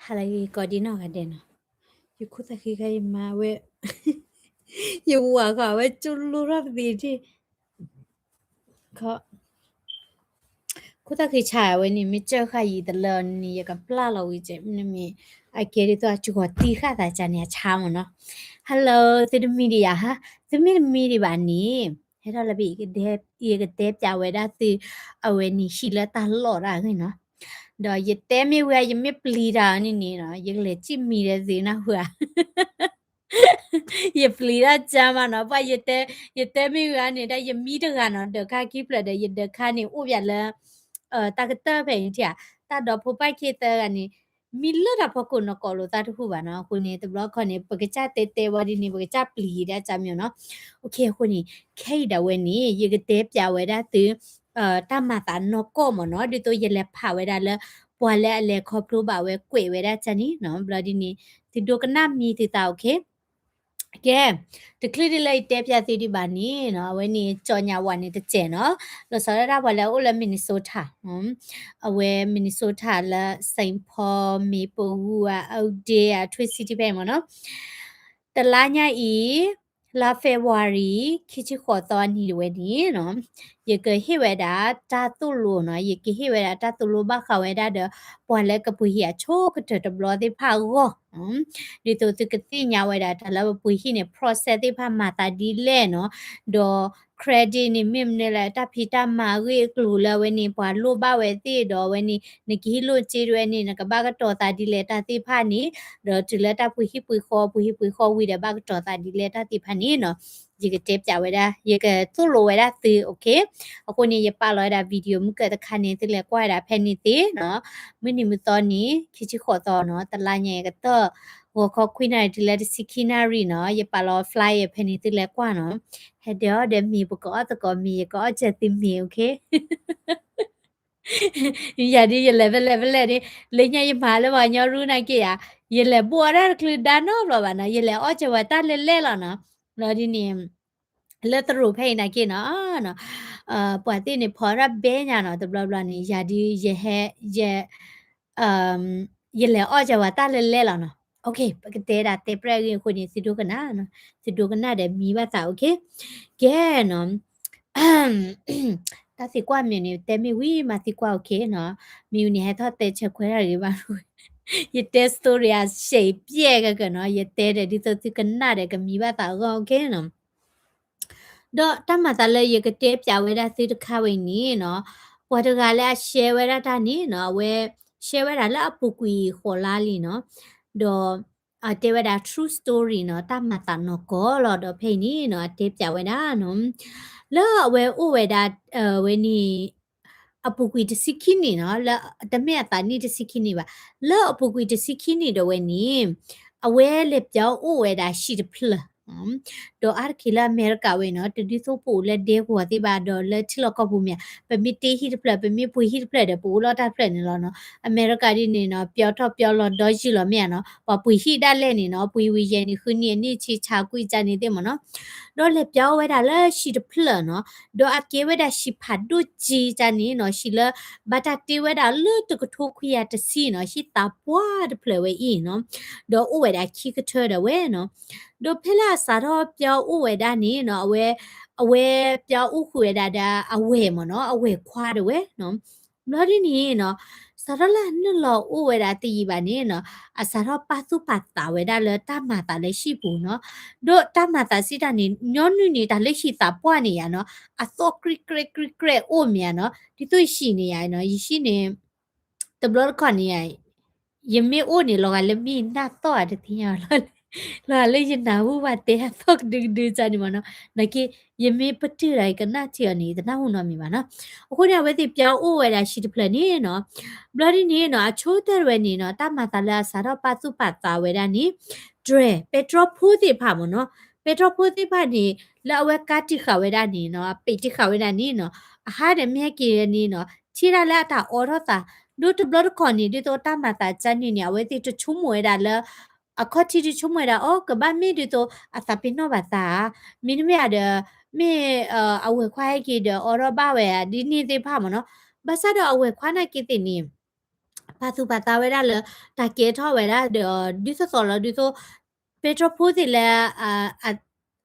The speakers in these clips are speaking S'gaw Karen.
ဟါလၢဂ့ၤကိးဒံနီၢ်ဂၤဒဲးနီၤ, ယခိၣ်သၣ်ဃံခါယမါဝဲ, ယဝၤဃီဝဲကၠိလိထီၣ်ပသံးထံၣ်, ခီ, ခိၣ်သၣ်ဃံဆါဝဲန့ၣ် မ့ၢ်ကၢၢ်ဃာ်ယံာ်တလၢန့ၣ် ယကပျၢ်လီၤဝံၤကဲး မ့မ့ၢ်, အကဲဒ်သိးအကဂီၤတံၢ်ဃာ်သးကန့ၣ် အဆါမ့ၢ်နီၤ, Hello သုတမံဒံးယၤဟါ, သုမ့ၢ်တမံဒံးဘၣ်န့ၣ် ဟဲထီၣ်လၢ ယကတဲပၠးဝဲဒၣ်သု, အဝဲန့ၣ်ဟံၣ်လၢတၢ်လီၢ်ဒၣ်ဂ့ၢ်နီၤ, ဒီးယတဲမ့ၢ်ဝံၤ ယမ့ၢ်ပျံၤတၢ်န့ၣ်န့ၣ်နီၤ ယကလဲၤစံၣ်မံဒီးသုနၢ်ဟူဧါ, ယပျံၤတၢ်ကါမးနီၤ ပှၤ, ယတဲမ့ၢ်ဝံၤန့ၣ် ဒ်ယမံတဂၤနီၤ ဒၢးခါခံဖျၢၣ်ဒီး ယဒၢးခါန့ၣ်အိၣ်ပၠးလၢ တၢ်ကတၢၢ်ဖဲအံၤထံၣ်ဧါ, တၢ်ဒီဖိပၢ်ခံသၢဂၤန့ၣ် မံလၢတၢ်ဖီခိၣ်နီၤ ကိးလိာ်သးတဟူၣ်ဘၣ်နီၤ, အဃိန့ၣ် တဘျီခီန့ၣ် ပကစၢ်တဲတဲဝဲဒ်န့ၣ် ပကစၢ်ပျံၤဒၣ်ကါမ့ၢ်နီၤ, အဃိန့ၣ် ခဲအံၤဒၣ်ဝဲန့ၣ် ယကတဲပၠးဝဲဒၣ်သု တၢ်မၤသးနီၢ်ကီၢ်မ့ၢ်နီၤ ဒ်သိးယလဲၤဖးဝဲဒၣ်လၢ ပှၤလၢအလဲၤခီဖျိဘၣ်ဝဲကွဲးဝဲဒၣ်ကါန့ၣ်နီၤ, ဘျီဒ်န့ၣ် သုဒိကနၣ်မံသုသး okay ကဲ, တချုးဒ်လၢယတဲပၠးသုဒံးဘၣ်န့ၣ်နီၤ အဝဲန့ၣ် ကၠီညါဝၤန့ၣ်တစဲးနီၤ, လီၤဆီဒၣ်တၢ်ပှၤလၢအအိၣ်လၢ Minnesota, အဝဲ Minnesota လၢ Saint Paul, Maplewood ဧါ Oakdale ဧါ Twin City ဖဲအံၤမ့ၢ်နီၤ, တလါညါအံၤ လါ February ခံဆံဃိးသီအနံၤတဝဲန့ၣ်နီၤ, ယကဟ့ၣ်ဝဲဒၣ်တၢ်သိၣ်လိနီၤ, ယကဟ့ၣ်ဝဲဒၣ်တၢ်သိၣ်လိဘၣ်ဃးဝဲဒၣ်ဒီး ပှၤလၢကပှ့ၤဟံၣ်အဆိကတၢၢ်တဘျီသ့ၣ်တဖၣ်အဂီၢ်, ဒ်သိးသုကသ့ၣ်ညါဝဲဒၣ် တၢ်လၢပပှ့ၤဟံၣ်န့ၣ် process သ့ၣ်တဖၣ်မၤသးဒ်လဲၣ်နီၤ, ဒီး credit န့ၣ် မ့ၢ်မနုၤလဲၣ် တၢ်ဖံးတၢ်မၤအဂ့ၢ်အကျိၤလၢအဝဲန့ၣ် ပှၤလိၣ်ဘၣ်ဝဲသ့ၣ်ဒီးအဝဲန့ၣ် နကဟံးလိၢ်စ့တဝဲန့ၣ် နကဘၣ်ကတီၤသးဒ်လဲၣ်တၢ်သ့ၣ်တဖၣ်န့ၣ်, ဒီးတုၤလၢတၢ်ပှ့ၤဟံၣ်ပှ့ၤဃီ ပှ့ၤဟံၣ်ပှ့ၤဃီဝံၤဒီး ဘၣ်ကတီၤသးဒ်လဲၣ်တၢ်သ့ၣ်တဖၣ်န့ၣ်နီၤ, ယကတဲပၠးဝဲဒၣ် ယကသိၣ်လိဝဲဒၣ်သု okay, အဃိန့ၣ် ယပာ်လီၤဝဲဒၣ် video မုၢ်ကၢၢ်တခါန့ၣ် သုလဲၤကွၢ်ဝဲဒၣ်ဖဲန့ၣ်သ့နီၤ, မုၢ်နံၤမုၢ်သီန့ၣ် ခံဆံဃိးသီနီၤ, တလါညါအံၤကတၢၢ် ဂီၤခီခွံနၣ်ရံၣ်တုၤလၢတဆံခံနၣ်ရံၣ်နီၤ, ယပာ်လီၤ flyer ဖဲန့ၣ် သုလဲၤကွၢ်နီၤ, ဟဲဒၢးအီၣ်ဒီးမ့ၤ ပကအီၣ်သကိးမ့ၤ ယကအီၣ်စၢၤသုမ့ၤ okay ယၤဒ်ယလဲၤဖဲလဲၣ်ဖဲလဲၣ်န့ၣ် လၢညါယမၤလၢပှၤကညီရူနာ်က့ဧါ, ယလဲၤဘိၣ်အီၣ်တၢ်တချုးဒါနီတဘျီဘၣ်နီၤ, ယလဲၤအီၣ်စၢၤပှၤတၢ်လၢလဲၣ်လီၤနီၤ, လီၤဒ်န့ၣ် လၢသရိာ်ဖဲအံၤနာ်က့နီၤ, ပှၤသ့ၣ်န့ၣ်ဖီၣ်တၢ်ဘဲညါနီၤ, တဘျီဘျီန့ၣ် ယၤဒ်ယဟဲ ယ ယလဲၤအီၣ်စၢၤပှၤတၢ်လၢလဲၣ်လီၤနီၤ, okay ပကတဲဒၣ်တဲပြဲၣ်အဂ့ၢ်အဃိန့ၣ် သုဒိကနၣ်နီၤ, သုဒိကနၣ်ဒီးမံဘၣ်သး okay, ကဲနီၤ တၢ်သံကွၢ်မ့ၢ်န့ၣ် တဲမ့ၢ်ဝံၤမးသံကွၢ် okay နီၤ, မ့ၢ်ဝံၤန့ၣ် ဟဲထီၣ်တဲဆၢခွဲးတၢ်တဂ့ၤဘၣ်, ယတဲ story အရှည်ပြဲၣ်ကကနီၤ, ယတဲဒီးဒ်သိးသုကနၣ်ဒီးကမံဘၣ်သးအဂီၢ် okay နီၤ, ဒီးတၢ်မၤသးလၢယကတဲပၠးဝဲဒၣ်သုတခါဝဲအံၤန့ၣ်နီၤ, ပှၤတဂၤလၢအ share ဝဲဒၣ်တၢ်န့ၣ်နီၤ, အဝဲ share ဝဲဒၣ်လၢအပူၤကွံာ်ဃိးလါလံနီၤ, ဒီး အတဲဝဲဒၣ် true story နီၤ, တၢ်မၤသးနီၢ်ကီၢ်လီၤ, ဒီးဖဲအံၤန့ၣ်နီၤ အတဲပၠးဝဲဒၣ်နီၤ, လၢအဝဲအိၣ်ဝဲဒၣ် ဝဲန့ၣ် အပူၤကွံာ်တဆံခံနံၣ်နီၤ, လၢတမ့ၢ်အသးနံၣ်တဆံခံနံၣ်ဘၣ်, လၢအပူၤကွံာ်တဆံခံနံၣ်ဒီးဝဲန့ၣ် အဝဲလဲၤပၠီအိၣ်ဝဲဒၣ်ဟံၣ်တဖျၢၣ် ဒီးအါတက့ၢ်လၢအမဲရကၤဝဲနီၤ, တဒ်သိးပအိၣ်လၢဒဲကဝီၤသ့ၣ်ဘၣ် ဒီးလၢထံလီၢ်ကီၢ်ပူၤမ့ၢ်ဧါ, ပမ့ၢ်တ့ဟံၣ်တဖျၢၣ် ပမ့ၢ်ပှ့ၤဟံၣ်တဖျၢၣ်ဒီး ပအိၣ်လီၤတၢ်တဖျၢၣ်န့ၣ်လီၤနီၤ. အမဲရကၤဒ်န့ၣ်နီၤ ပၠီထီၣ်ပၠီလီၤဒီယုၢ်လီၤမ့ၢ်ဧါနီၤ, ပှၤပှ့ၤဟံၣ်ဒၣ်လဲာ်န့ၣ်နီၤ ပှ့ၤဝံၤယဲၢ်နံၣ်ဃုနံၣ်အနံၣ်ဆံဆါကွံာ်ကန့ၣ်သ့ၣ်မ့ၢ်နီၤ, ဒီးလဲၤပၠီဝဲဒၣ်လၢဟံၣ်တဖျၢၣ်နီၤ, ဒီးအကဲဝဲဒၣ်ဟံၣ်ဖးဒိၣ်က့ကန့ၣ်နီၤ, ဟံၣ်လၢ ဘၣ်တၢ်တ့ဝဲဒၣ်လၢတကထိခွံကယၤတဆံနီၤ, ဟံၣ်သးပှၢ်တဖျၢၣ်ဝဲအံၤနီၤ, ဒီးအိၣ်ဝဲဒၣ်ခံကထၢဒီးဝဲနီၤ. ဒီးဖဲလၢအစးထီၣ်ပၠီအိၣ်ဝဲဒၣ်န့ၣ်နီၤ, အဝဲ အဝဲပၠီအိၣ်ဃုာ်ဝဲဒၣ်ဒီးအဝဲၢ်မ့ၢ်နီၤ, အဝဲၢ်ခွါဒၣ်ဝဲနီၤ. ဘျီဒ်န့ၣ်နီၤ, စးထီၣ်လၢနုာ်လီၤအိၣ်ဝဲဒၣ်တယံာ်ဘၣ်န့ၣ်နီၤ, အစးထီၣ်ပာ်သူၣ်ပာ်သးဝဲဒၣ်လၢတၢ်မၤသးလၢဟံၣ်ပူၤနီၤ. ဒီးတၢ်မၤသးစံးတၢ်န့ၣ် ညီနုၢ်န့ၣ် တၢ်လၢဟံၣ်သးပှၢ်န့ၣ်ယါနီၤ, အသီၣ်ကြံကြဲကြံကြဲအိၣ်မ့ၢ်ယါနီၤ, ဒ်သိးယဟံၣ်န့ၣ်ယါနီၤ, ယဟံၣ်န့ၣ် တဘျီတခီၣ်န့ၣ်ယါ ယမ့ၢ်အိၣ်န့ၣ် လီၤဂာ်လၢမ့ၢ်နၢ်သီၣ်ဧါတသ့ၣ်ညါဘၣ်, လီၤဂာ်လၢယနၢ်ဟူဘၣ်တဲအသီၣ်ကဒုကဒုကန့ၣ်မ့ၢ်နီၤ. နာ်က့ ယမ့ၢ်ပတုာ်ဒီးယကနၣ်ထံအီၤန့ၣ် ယတနၢ်ဟူနီတမံၤဘၣ်နီၤ. အဃိန့ၣ် အဝဲသ့ၣ်ပၠီအိၣ်ဝဲဒၣ်ဟံၣ်တဖျၢၣ်န့ၣ်နီၤ. ဘျီဒ်န့ၣ်နီၤ အဆိကတၢၢ်ဝဲန့ၣ်နီၤ တၢ်မၤသးလၢအစးထီၣ်ပာ်သူၣ်ပာ်သးဝဲဒၣ်န့ၣ် တြဲၤ ပဲတြီဖိသ့ၣ်တဖၣ်မ့ၢ်နီၤ. ပဲတြီဖိသ့ၣ်တဖၣ်န့ၣ် လၢအဝဲကါတံာ်ဃာ်ဝဲဒၣ်န့ၣ်နီၤ အပဲာ်တံာ်ဃာ်ဝဲဒၣ်န့ၣ်နီၤ အဟါဒီးမ့ၢ်ဟဲက့ၤန့ၣ်နီၤ ထံၣ်ဒၣ်လၢအတၢ်အိးထီၣ်သး ဒီးတဘျီတခီၣ်န့ၣ် ဒ်သိးတၢ်မၤသးကန့ၣ်န့ၣ် အဝဲသ့ၣ်တဆိကမိၣ်ဝဲဒၣ်လၢ အခီၣ်ထံးတဆိကမိၣ်ဝဲဒၣ် အိ ကဘၣ်မ့ၢ်ဒ်သိးအသးပ့ၤနီၣ်ဘၣ်သးဧါ, မ့တမ့ၢ်ဧါဒီး မ့ၢ်အဝဲၢ်ခွါဟဲက့ၤဒီးအိးထီၣ်ဘၣ်ဝဲဧါ ဒ်န့ၣ်သ့ၣ်တဖၣ်မ့ၢ်နီၤ. ဘၣ်ဆၣ်ဒီးအဝဲၢ်ခွါနာ်က့သ့ၣ်န့ၣ် ပာ်သူၣ်ပာ်သးဝဲဒၣ်လၢ တၢ်ကဲထီၣ်ဝဲဒၣ်ဒီး ဒ်သိးသိးလီၤဒ်သိး ပဲတြီဖိသ့ၣ်လၢ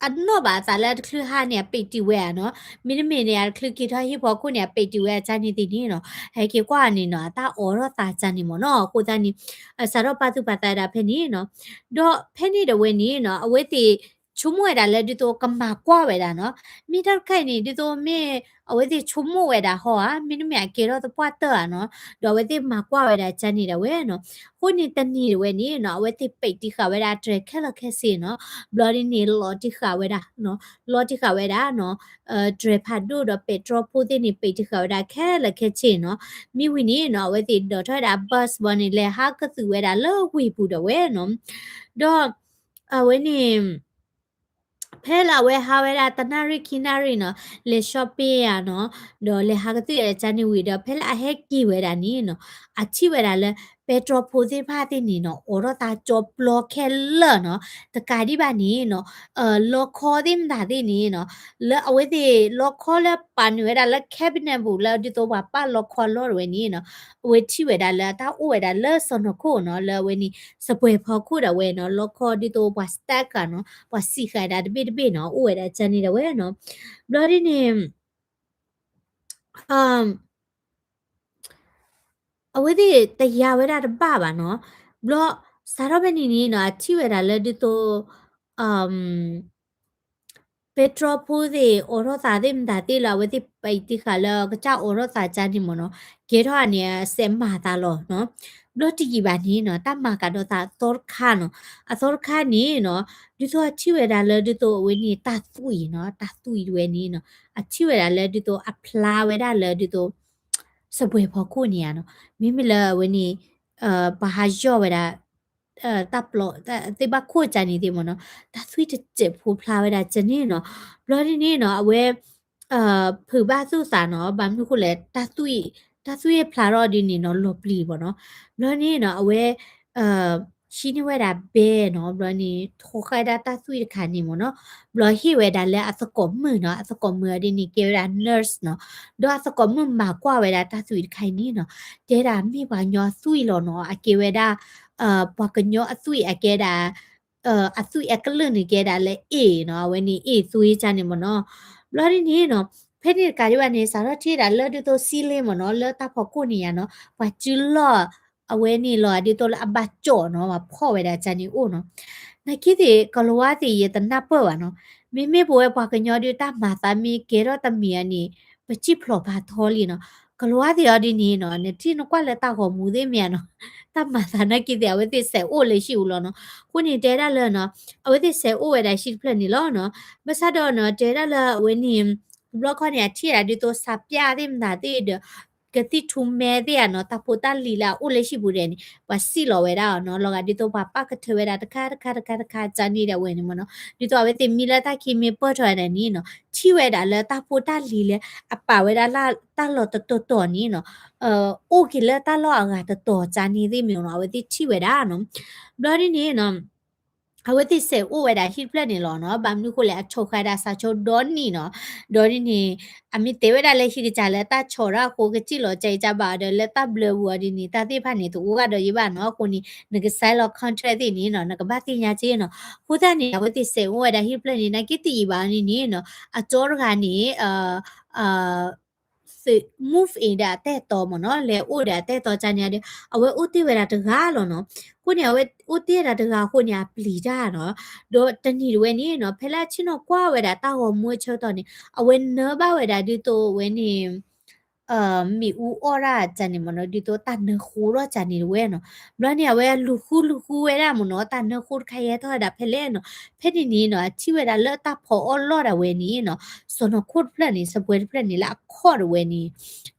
အနီၣ်ဘၣ်အသးလၢတချုးဟါန့ၣ် အပံးတံၢ်ဝဲဧါနီၤ, မ့တမ့ၢ်န့ၣ် အတချုးက့ၤထီၣ်ဟံၣ်ဖီခိၣ်န့ၣ် အပံးတံၢ်ဝဲအကၢ်န့ၣ်သ့ၣ်န့ၣ်နီၤ, ဟဲက့ၤကွၢ်န့ၣ်နီၤ အတၢ်အိးထီၣ်သးကၢ်န့ၣ်မ့ၢ်နီၤ, အဃိသတးန့ၣ် စးထီၣ်ပာ်သူၣ်ပာ်သးဝဲဒၣ်ဖဲန့ၣ်နီၤ, ဒီးဖဲန့ၣ်ဒီးဝဲန့ၣ်နီၤ အဝဲသ့ၣ် ဆိကမိၣ်ဝဲဒၣ်လၢဒ်သိးကမၤကွၢ်ဝဲဒၣ်နီၤ, မ့ၢ်တၢ်တခါအံၤန့ၣ် ဒ်သိးမ့ၢ် အဝဲသ့ၣ်ဆိကမိၣ်ဝဲဒၣ်ဟီဧါ, မ့တမ့ၢ်အကဲထီၣ်သပှၢ်တၢၢ်ဧါနီၤ, ဒီးအဝဲသ့ၣ်မၤကွၢ်ဝဲဒၣ်ကၢ်န့ၣ်ဒၣ်ဝဲနီၤ, အဃိန့ၣ်တနံၤဒၣ်ဝဲန့ၣ်နီၤ အဝဲသ့ၣ်ပံးတံၢ်ဃာ်ဝဲဒၣ်တြဲၤခဲလၢာ်ခဲဆ့နီၤ, ဘျီဒ်န့ၣ် လီၤတံၢ်ဃာ်ဝဲဒၣ်နီၤ, လီၤတံၢ်ဃာ်ဝဲဒၣ်နီၤ တြဲၤဖးဒိၣ်ဒီးပဲတြီဖိသ့ၣ်န့ၣ် ပံးတံၢ်ဃာ်ဝဲဒၣ်ခဲလၢာ်ခဲဆ့နီၤ, မ့ၢ်ဝံၤန့ၣ်နီၤ အဝဲသ့ၣ်ဒိးထီၣ်ဝဲဒၣ် bus ဘီန့ၣ် လဲၤဟးကသုးဝဲဒၣ်လၢဝ့ၢ်ပူၤဒၣ်ဝဲနီၤ, ဒီး အဝဲန့ၣ် ဖဲလၢအဝဲဟးဝဲဒၣ်တနၣ်ရံၣ်ခံနၣ်ရံၣ်နီၤ, လဲၤ shopping ဧါနီၤ, ဒီးလဲၤဟးကသုးဝဲဒၣ်ကၢ်န့ၣ်ဝံၤဒီး ဖဲလၢအဟဲက့ၤဝဲဒၣ်န့ၣ်နီၤ, အထံၣ်ဝဲဒၣ်လၢ ပဲတြီဖိသ့ၣ်တဖၣ်သ့ၣ်န့ၣ်နီၤ အိးထီၣ်သးကၠီပျီခဲလၢာ်နီၤ, တကးဒံးဘၣ်န့ၣ်နီၤ လီခီသ့ၣ်မတၤသ့ၣ်န့ၣ်နီၤ, လၢအဝဲသ့ၣ်လီခီလၢပာ်နုာ်ဝဲဒၣ်လၢ cabinet ပူၤလၢဒ်သိးပှၤပာ်လီခီအလီၢ်ဒၣ်ဝဲန့ၣ်နီၤ, အဝဲထံၣ်ဝဲဒၣ်လၢအတၢ်အိၣ်ဝဲဒၣ်လၢစီၤနီၤခိၣ်နီၤ, လၢအဝဲန့ၣ် စပွဲၤဖီခိၣ်ဒၣ်ဝဲနီၤ, လီခီဒ်သိးပှၤ stack နီၤ, ပှၤစံးဃာ်ဒၣ်တဘ့ၣ်တဘ့ၣ်နီၤ, အိၣ်ဝဲဒၣ်ကၢ်န့ၣ်ဒၣ်ဝဲနီၤ, ဘျီဒ်န့ၣ် အဝဲသ့ၣ်တယၤဝဲဒၣ်တဘၣ်ဘၣ်နီၤ, ဘျီ စးထီၣ်ဖဲန့ၣ်န့ၣ်နီၤ အထံၣ်ဝဲဒၣ်လၢဒ်သိး ပဲတြီဖိသ့ၣ် အိးထီၣ်သးသ့ၣ်မတၤသ့ၣ်လၢအဝဲသ့ၣ်ပံးတံၢ်ဃာ်လၢကစၢ်အိးထီၣ်သးကၢ်န့ၣ်မ့ၢ်နီၤ, ကဲထီၣ်န့ၣ် အစဲးမၤသးလီၤနီၤ, ဘျီတယံာ်ဘၣ်န့ၣ်နီၤ တၢ်မၤကဒီးသးအသီတခါနီၤ, အသီတခါန့ၣ်နီၤ ဒ်သိးအထံၣ်ဝဲဒၣ်လၢဒ်သိးအဝဲန့ၣ်တၢ်သွံၣ်နီၤ, တၢ်သွံၣ်တဝဲန့ၣ်နီၤ အထံၣ်ဝဲဒၣ်လၢဒ်သိးအဖျါဝဲဒၣ်လၢဒ်သိး စပွဲၤဖီခိၣ်န့ၣ်ဧါနီၤ, မ့မ့ၢ်လၢအဝဲန့ၣ် ပှၤဟးယီၢ်ဝဲဒၣ် တၢ်ပျီ သ့ၣ်ဘၣ်ခိၣ်ကၢ်န့ၣ်သ့ၣ်မ့ၢ်နီၤ, တၢ်သွံၣ်တစဲးဖိဖျါဝဲဒၣ်ကၢ်န့ၣ်နီၤ, ဘျီဒ်န့ၣ်နီၤ အဝဲ ဖုးဘၣ်သူၣ်သးနီၤ, ဘၣ်မနုၤဃိလဲၣ် တၢ်သွံၣ် တၢ်သွံၣ်ဖျါထီၣ်ဒ်န့ၣ်နီၤ လီၤပျံၤမ့ၢ်နီၤ, ဘျီန့ၣ်နီၤ အဝဲ ဟံးန့ၢ်ဝဲဒၣ်ဘဲနီၤ, ဘျီန့ၣ် ထိးဃာ်ဒၣ်တၢ်သွံၣ်တခါန့ၣ်မ့ၢ်နီၤ, ဘျီဟ့ၣ်ဝဲဒၣ်လၢအသကိးမုၣ်နီၤ, အသကိးမုၣ်အီၤဒ်န့ၣ် ကဲဝဲဒၣ် nurse နီၤ, ဒီးအသကိးမုၣ်မၤကွၢ်ဝဲဒၣ်တၢ်သွံၣ်တခါအံၤန့ၣ်နီၤ, တဲဒၣ်မ့ၢ်ပှၤကညီအသွံၣ်လီၤနီၤ, အကဲဝဲဒၣ် ပှၤကညီအသွံၣ်အကဲဒၣ် အသွံၣ်အကလုာ်န့ၣ်ကဲဒၣ်လၢ A နီၤ, အဝဲန့ၣ် A သွံၣ်ကၢ်န့ၣ်မ့ၢ်နီၤ, ဘျီဒ်န့ၣ်နီၤ ဖဲန့ၣ်တကးဒံးဘၣ်န့ၣ် စးထီၣ်ထံၣ်ဒၣ်လၢဒ်သိး ceiling မ့ၢ်နီၤ, လၢတၢ်ဖီခိၣ်န့ၣ်ယါနီၤ, ပှၤစုလီၢ် အဝဲန့ၣ်လီၤဒ်သိးလၢအဘၣ်ကၠီၣ်နီၤ, ပှၤဖီၣ်ဝဲဒၣ်ကၢ်န့ၣ်အိၣ်နီၤ, နာ်က့သ့ၣ် ကလၤဝါသ့ၣ် ယတနၢ်ပၢၢ်ဘၣ်နီၤ, မ့မ့ၢ်ပဝဲပှၤကညီဒုးတၢ်မၤသးမ့ၢ်ကဲထီၣ်တမံၤအံၤန့ၣ် ပစံၣ်ဖျိးဖးထီလံနီၤ, ကလၤဝါသ့ၣ်အီၤဒ်န့ၣ်နီၤ, နထံၣ်နကွၢ်လၢတၢ်ဂီၤမူသ့ၣ်မ့ၢ်ဧါနီၤ, တၢ်မၤသးနာ်က့သ့ၣ် အဝဲသ့ၣ်စဲးအိၣ်လၢဟံၣ်ပူၤလီၤနီၤ, အဃိန့ၣ်တဲဒၣ်လၢနီၤ, အဝဲသ့ၣ်စဲးအိၣ်ဝဲဒၣ်ဟံၣ်တဖျၢၣ်န့ၣ်လီၤနီၤ, ဘၣ်ဆၣ်ဒီးနီၤ တဲဒၣ်လၢအဝဲန့ၣ် တဘျီခီန့ၣ် အထံၣ်ဒၣ်ဒ်သိး ဆးပျၢ်သ့ၣ်မတၤသ့ၣ်ဒီး ကသံၣ်ထူမဲသ့ၣ်ဧါနီၤ, တၢ်ဖိတၢ်လံၤလၢအအိၣ်လၢဟံၣ်ပူၤဒဲးန့ၣ် ပှၤစံၣ်လီၤဝဲဒၣ်အီၤနီၤ, လီၤဂာ်ဒ်သိးပှၤပာ်ကထၢဝဲဒၣ်တခါတခါတခါတခါကၢ်န့ၣ်ဒၣ်ဝဲန့ၣ်မ့ၢ်နီၤ, ဒ်သိးအဝဲသ့ၣ်မံလၢတၢ်ခံမ့ၢ်ပၢၢ်ထီၣ်ဝဲဒၣ်န့ၣ်နီၤ, ထံၣ်ဝဲဒၣ်လၢတၢ်ဖိတၢ်လံၤလၢအပာ်ဝဲဒၣ်တၢ်လီၢ်တတီၤတီၤန့ၣ်နီၤ, အိၣ်က့ၤလၢတၢ်လီၢ်အဂၤတတီၤကၢ်န့ၣ်သ့ၣ်မ့ၢ်နီၤ, အဝဲသ့ၣ်ထံၣ်ဝဲဒၣ်နီၤ, ဘျီဒ်န့ၣ်နီၤ အဝဲသ့ၣ်စဲးအိၣ်ဝဲဒၣ်ဟံၣ်တဖျၢၣ်န့ၣ်လီၤနီၤ, ဘၣ်မနုၤဃိလဲၣ် အဆိးဃာ်ဒၣ်စးဆိဒီနံၣ်နီၤ, ဒီးဒ်န့ၣ် အမ့ၢ်တဲဝဲဒၣ်လၢဟံၣ်ကစၢ်လၢတၢ်ဆိးထီၣ်အဃိ ကစံၣ်လီၤကဲကဘၣ်ဒီး လၢတၢ်ဘျၢပူၤအီၤဒ်န့ၣ် တၢ်သ့ၣ်တဖၣ်န့ၣ် တအိၣ်ဘၣ်ဒီးယဘၣ်နီၤ, အဃိန့ၣ် နက sign လီၤ contract သ့ၣ်န့ၣ်နီၤ နကဘၣ်သ့ၣ်ညါက့နီၤ, အဃိသတးန့ၣ် အဝဲသ့ၣ်စဲးအိၣ်ဝဲဒၣ်ဟံၣ်တဖျၢၣ်န့ၣ် နာ်က့တယံာ်ဘၣ်န့ၣ်န့ၣ်နီၤ, အကၠီတဂၤန့ၣ် သုး move in ဒီးအတၢ်အဲၣ်တီမ့ၢ်နီၤ, လဲၤအိၣ်ဒီးအတၢ်အဲၣ်တီကၢ်န့ၣ်ဒီး အဝဲအိၣ်တ့ၢ်ဝဲဒၣ်တဂၤလီၤနီၤ, အဃိန့ၣ် အဝဲအိၣ်တ့ၢ်ဝဲဒၣ်တဂၤအဃိန့ၣ် အပျံၤတၢ်နီၤ, ဒီးတနံၤတဝဲန့ၣ်နီၤ ဖဲလၢအဆ့ၣ်နီၤကွၢ်ဝဲဒၣ်တၢ်ဂီၤမူအဆၢကတီၢ်န့ၣ် အဝဲနၢဘၣ်ဝဲဒၣ်ဒ်သိးဝဲန့ၣ် မ့ၣ်အူအီၣ်တၢ်ကၢ်န့ၣ်မ့ၢ်နီၤ, ဒ်သိးတၢ်နၢဃိထီၣ်ကၢ်န့ၣ်တဝဲနီၤ, ဘျီန့ၣ် အဝဲလူၤဃုလူၤဃုဝဲဒၣ်မ့ၢ်နီၤ, တၢ်နၢဃိတခါယဲထီၣ်ဝဲဒၣ်ဖဲလဲၣ်နီၤ, ဖဲန့ၣ်န့ၣ်နီၤ အထံၣ်ဝဲဒၣ်လၢတၢ်ဖီအီၣ်လီၢ်ဒၣ်ဝဲန့ၣ်နီၤ, စီၤနီၤခိၣ်တဖျၢၣ်န့ၣ် စပွဲၤတဖျၢၣ်န့ၣ် လၢအခိၣ်ဒၣ်ဝဲန့ၣ်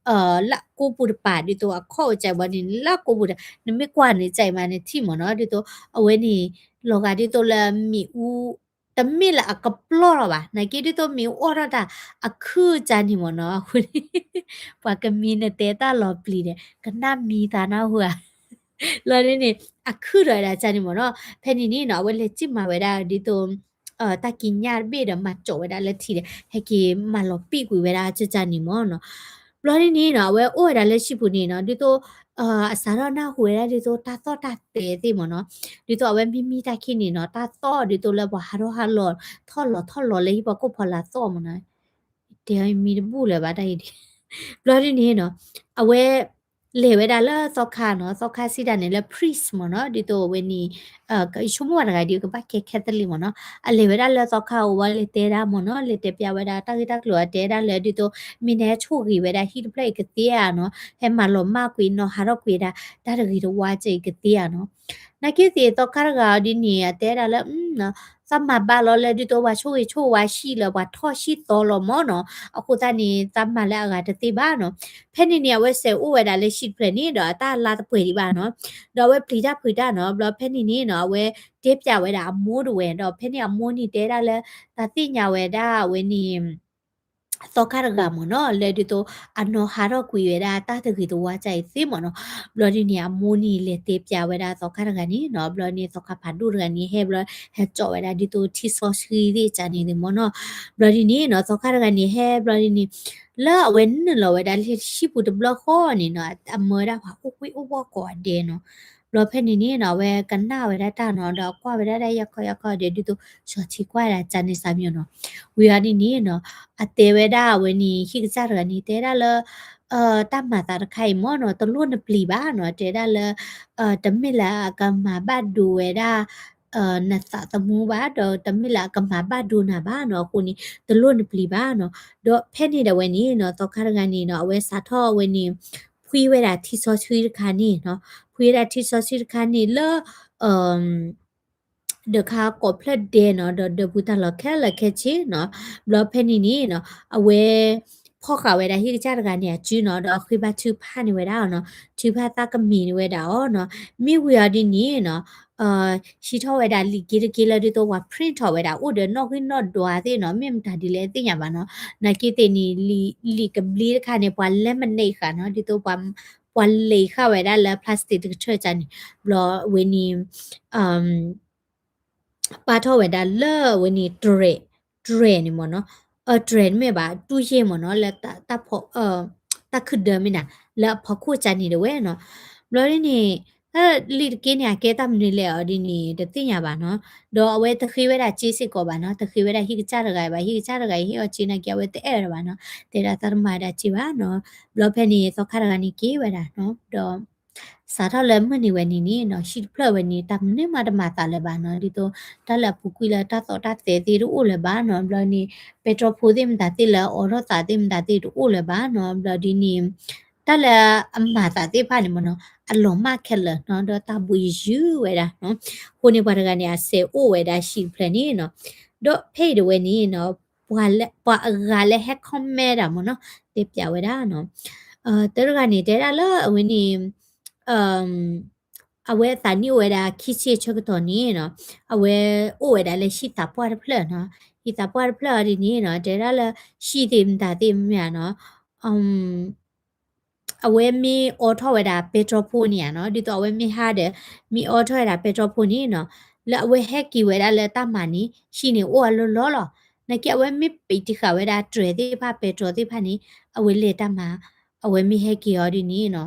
လၢကိးပူၤတပၤ ဒ်သိးအခိၣ်ကၢ်ဘၣ်န့ၣ် လၢကိးပူၤတပၤ နမ့ၢ်ကွၢ်န့ၣ်ကၢ်မး နထံၣ်မ့ၢ်နီၤ, ဒ်သိးအဝဲန့ၣ် လီၤဂာ်ဒ်သိးလၢမ့ၣ်အူ တမ့ၢ်လၢအကပျီၢ်လီၤဘၣ်, နာ်က့ဒ်သိးမ့ၣ်အူအီၣ်ထီၣ်တၢ်အခုၣ်ကၢ်န့ၣ်မ့ၢ်နီၤ, အဃိန့ၣ် ပှၤကမံၤနတဲတၢ်လီၤပျံၤဒီး ကနၣ်မံသးနၢ်ဟူဧါ လီၤန့ၣ်န့ၣ် အခုၣ်ထီၣ်ဝဲဒၣ်ကၢ်န့ၣ်မ့ၢ်နီၤ, ဖဲန့ၣ်န့ၣ်နီၤ အဝဲလဲၤစံၣ်မၤဝဲဒၣ်ဒ်သိး တၢ်ကံးညာ်တဘ့ၣ်ဒီး မၤကၠီးဝဲဒၣ်လၢထံဒီး ဟဲက့ၤမၤလီၤပံာ်ကွံာ်ဝဲဒၣ်ကၢ်န့ၣ်မ့ၢ်နီၤ, ဘျီဒ်န့ၣ်နီၤ အဝဲအိၣ်ဝဲဒၣ်လၢဟံၣ်ပူၤန့ၣ်နီၤ ဒ်သိး အစးထီၣ်နၢ်ဟူဝဲဒၣ်ဒ်သိးတၢ်သီၣ်တၢ်သဲသ့ၣ်မ့ၢ်နီၤ, ဒ်သိးအဝဲမ့မ့ၢ်တၢ်ခံန့ၣ်နီၤ တၢ်သီၣ်ဒ်သိးလၢပှၤဟးထီၣ်ဟးလီၤ ထီၣ်လီၤထီၣ်လီၤလၢဟံၣ်ပှၤကိၣ်ဖီလာ်သီၣ်မ့ၢ်နီၤ, တဲမံတဘူၣ်လၢၤဘၣ်တၢ်အံၤဒ်, ဘျီဒ်န့ၣ်နီၤ အဝဲ လဲၤဝဲဒၣ်လၢသီခါနီၤ, သီခါစံးတၢ်န့ၣ်လၢ priest မ့ၢ်နီၤ, ဒ်သိးအဝဲန့ၣ် ဆိကမိၣ်ဝဲတဂၤဒ်ကဘၣ်ကဲ Catholic မ့ၢ်နီၤ, အလဲၤဝဲဒၣ်လၢသီခါအဝဲလဲၤတဲဒၣ်မ့ၢ်နီၤ, လဲၤတဲပျးဝဲဒၣ်တၢ်ဂ့ၢ်တၢ်ကျိၤ အတဲဒၣ်လၢဒ်သိး မ့ၢ်နဟဲဆိၣ်ဂ့ၤဝဲဒၣ်ဟံၣ်တဖျၢၣ်အံၤကသ့ဧါနီၤ, ဟဲမၤလီၤမၢ်ကွံာ်နီၤ ဟးထီၣ်ကွံာ်ဝဲဒၣ် တၢ်တဂ့ၤတဝါကဲအံၤကသ့ဧါနီၤ, နာ်က့သ့ၣ်သီခါတဂၤအီၤဒ်န့ၣ် အတဲဒၣ်လၢ သးမၤဘၣ်လီၤလၢဒ်သိးပှၤဆိၣ်ဂ့ၤဆိၣ်ဝါဟံၣ်လၢပှၤထီၣ်ဟံၣ်သီလီၤမ့ၢ်နီၤ, အဃိသတးန့ၣ် သးမၤလၢအဂၤတသ့ဘၣ်နီၤ, ဖဲန့ၣ်န့ၣ် အဝဲစဲးအိၣ်ဝဲဒၣ်လၢဟံၣ်တဖျၢၣ်န့ၣ်ဒီး အတၢ်လါတပှဲၤဒံးဘၣ်နီၤ, ဒီးအဝဲပျံၤတၢ်ဖုးတၢ်နီၤ, ဘျီဖဲန့ၣ်န့ၣ်နီၤ အဝဲတဲပျးဝဲဒၣ်အမိၢ်တဝဲ ဒီးဖဲန့ၣ်အမိၢ်န့ၣ်တဲဒၣ်လၢ သးသ့ၣ်ညါဝဲဒၣ်အဝဲန့ၣ် သီခါတဂၤမ့ၢ်နီၤ, လၢဒ်သိးအနီၢ်ဟးထီၣ်ကွံာ်ဝဲဒၣ်တၢ်တဂ့ၤတဝါကဲအံၤသ့မ့ၢ်နီၤ, ဘျီဒ်န့ၣ် အမိၢ်န့ၣ်လဲၤတဲပျးဝဲဒၣ်သီခါတဂၤန့ၣ်နီၤ, ဘျီန့ၣ်သီခါဖးဒိၣ်တဂၤန့ၣ် ဟဲဘျီ ဟဲကၠီဝဲဒၣ်ဒ်သိးထံစီဆှံသ့ၣ်ကန့ၣ်သ့မ့ၢ်နီၤ, ဘျီဒ်န့ၣ်နီၤ သီခါတဂၤန့ၣ် ဟဲဘျီဒ်န့ၣ် လၢအဝဲနုာ်လီၤဝဲဒၣ်လၢဟံၣ်ပူၤတဘျီဃီန့ၣ်နီၤ, အမၢဝဲဒၣ်ပှၤအိၣ်ကွ့ၢ်အိၣ်ဝီကိးဂၤဒဲးနီၤ, ဘျီဖဲန့ၣ်န့ၣ်နီၤ အဝဲကနၣ်ဝဲဒၣ်တၢ်နီၤ, ဒီးကွၢ်ဝဲဒၣ်တၢ်ယၢ်ခီယၢ်ခီဒီး ဒ်သိး စီၤထံကွၢ်ဒၣ်ကန့ၣ်စၢ်မ့ၢ်နီၤ, ဝံၤအီၤဒ်န့ၣ်နီၤ, အတဲဝဲဒၣ်အဝဲန့ၣ် ဟံၣ်ကစၢ်တဂၤန့ၣ် တဲဒၣ်လၢ တၢ်မၤသးတခါအံၤမ့ၢ်နီၤ တလိၣ်နပျံၤဘၣ်နီၤ, တဲဒၣ်လၢ တမ့ၢ်လၢအကမၤဘၣ်ဒိဝဲဒၣ် နသးသမူဘၣ်, ဒီးတမ့ၢ်လၢအကမၤဘၣ်ဒိနၤဘၣ်နီၤ, အဃိန့ၣ် တလိၣ်နပျံၤဘၣ်နီၤ, ဒီးဖဲန့ၣ်ဒီးဝဲန့ၣ်နီၤ သီခါတဂၤန့ၣ်နီၤ အဝဲစးထီၣ်အဝဲန့ၣ် ဖှံဝဲဒၣ်ထံစီဆှံတခါန့ၣ်နီၤ, ဖှံဝဲဒၣ်ထံစီဆှံတခါန့ၣ်လၢ ဒီးခါကိးဖျၢၣ်ဒဲးနီၤ, ဒီးဒၢးပူၤတၢ်လီၢ်ခဲလၢာ်ခဲဆ့နီၤ, ဘျီဖဲန့ၣ်န့ၣ်နီၤ အဝဲ ဖီၣ်ဃာ်ဝဲဒၣ်ဟံၣ်ကစၢ်တဂၤန့ၣ်အစုနီၤ, ဒီးအဃ့ဘါထုကဖၣ်န့ၢ်ဝဲဒၣ်နီၤ, ထုကဖၣ်သးကမံၤန့ၢ်ဝဲဒၣ်အီၤနီၤ, မ့ၢ်ဝံၤအီၤဒ်န့ၣ်နီၤ ဟံးထီၣ်ဝဲဒၣ်လံာ်က့တက့လၢဒ်သိးပှၤ print ထီၣ်ဝဲဒၣ် အိၣ်ဒီးနီၣ်ဂံၢ်နီၣ်ဒွးသ့ၣ်နီၤ, မ့ၢ်မတၤဒ်လဲၣ်သ့ၣ်ညါဘၣ်နီၤ, နာ်က့သ့ၣ်န့ၣ် လံာ်ကဘျ့တခါန့ၣ် ပှၤ laminate ဃာ်နီၤ, ဒ်သိး ပှၤလဲၤဃာ်ဝဲဒၣ်လၢ plastic တကထၢၣ်ကန့ၣ်, ဘျီဝဲန့ၣ် ပာ်ထီၣ်ဝဲဒၣ်လၢဝဲန့ၣ် တြဲၤ, တြဲၤန့ၣ်မ့ၢ်နီၤ, တြဲၤန့ၣ်မ့ၢ်ဘၣ် တူၢ်ယ့ၢ်မ့ၢ်နီၤ, လၢတၢ်ဖီ, တၢ်ခုၣ်ဒၢမ့ၢ်နၤ, လၢအဖီခိၣ်ကန့ၣ်တဝဲနီၤ, ဘျီဒ်န့ၣ် တၢ်လံာ်တက့န့ၣ် အကဲတၢ်မနုၤလဲၣ်အီၤဒ်န့ၣ် တသ့ၣ်ညါဘၣ်နီၤ, ဒီးအဝဲတဃ့ဝဲဒၣ်စ့စ့ၢ်ကီးဘၣ်နီၤ, တဃ့ဝဲဒၣ်ဟံၣ်ကစၢ်တဂၤဘၣ်, ဟံၣ်ကစၢ်တဂၤအံၤဟ့ၣ်အီၤစ့နာ်က့ အဝဲတအဲၣ်ဝဲဒၣ်ဘၣ်နီၤ, တဲဒၣ်သးတမၤဝဲဒၣ်စ့ဘၣ်နီၤ, ဘျီဖဲန့ၣ် သီခါတဂၤန့ၣ်က့ၤဝဲဒၣ်နီၤ, ဒီး စးထီၣ်လၢမုၢ်နံၤဝဲန့ၣ်န့ၣ်နီၤ, ဟံၣ်တဖျၢၣ်ဝဲန့ၣ် တၢ်မနုၤမးတမၤသးလၢၤဘၣ်နီၤ, ဒ်သိး တၢ်လၢအပူၤကွံာ်လၢတၢ်သီၣ်တၢ်သဲသ့ၣ်တအိၣ်လၢၤဘၣ်နီၤ, ဘျီန့ၣ် ပဲတြီဖိသ့ၣ်မတၤသ့ၣ်လၢအအိးထီၣ်သးသ့ၣ်မတၤသ့ၣ် တအိၣ်လၢၤဘၣ်နီၤ, ဘျီဒ်န့ၣ် တၢ်လၢအမၤသးသ့ၣ်တဖၣ်န့ၣ်မ့ၢ်နီၤ အလီၤမၢ်ခဲလၢာ်နီၤ, ဒီးတၢ်ဘှံးယုၤဝဲဒၣ်နီၤ, အဃိန့ၣ်ပှၤတဂၤန့ၣ် အစဲးအိၣ်ဝဲဒၣ်ဟံၣ်တဖျၢၣ်န့ၣ်နီၤ, ဒီးဖဲအံၤတဝဲန့ၣ်နီၤ ပှၤလၢ ပှၤအဂၤလၢဟဲ comment တၢ်မ့ၢ်နီၤ တဲပျးဝဲဒၣ်နီၤ, တၢတဂၤန့ၣ် တဲဒၣ်လၢအဝဲန့ၣ် အဝဲအသးနံၣ်အိၣ်ဝဲဒၣ်ခံဆံအဆၢကတီၢ်န့ၣ်နီၤ, အဝဲအိၣ်ဝဲဒၣ်လၢဟံၣ်သးပှၢ်တဖျၢၣ်နီၤ, ဟံၣ်သးပှၢ်တဖျၢၣ်အီၤဒ်န့ၣ်နီၤ တဲဒၣ်လၢ ဟံၣ်သ့ၣ်မတၤသ့ၣ်မ့ၢ်ဧါနီၤ အဝဲမ့ၢ်အိးထီၣ်ဝဲဒၣ်ပဲတြီဖိန့ၣ်ဧါနီၤ, ဒ်သိးအဝဲမ့ၢ်ဟါဒီး မ့ၢ်အိးထီၣ်ဝဲဒၣ်ပဲတြီဖိန့ၣ်နီၤ, လၢအဝဲဟဲက့ၤဝဲဒၣ်လၢတၢ်မၤန့ၣ် ဟံၣ်န့ၣ်အိၣ်အလီၢ်လီၢ်လီၤ, နာ်က့အဝဲမ့ၢ်ပံးတံၢ်ဃာ်ဝဲဒၣ်တြဲၤသ့ၣ်တဖၣ် ပဲတြီသ့ၣ်တဖၣ်န့ၣ် အဝဲလဲၤတၢ်မၤ, အဝဲမ့ၢ်ဟဲက့ၤအီၤဒ်န့ၣ်နီၤ,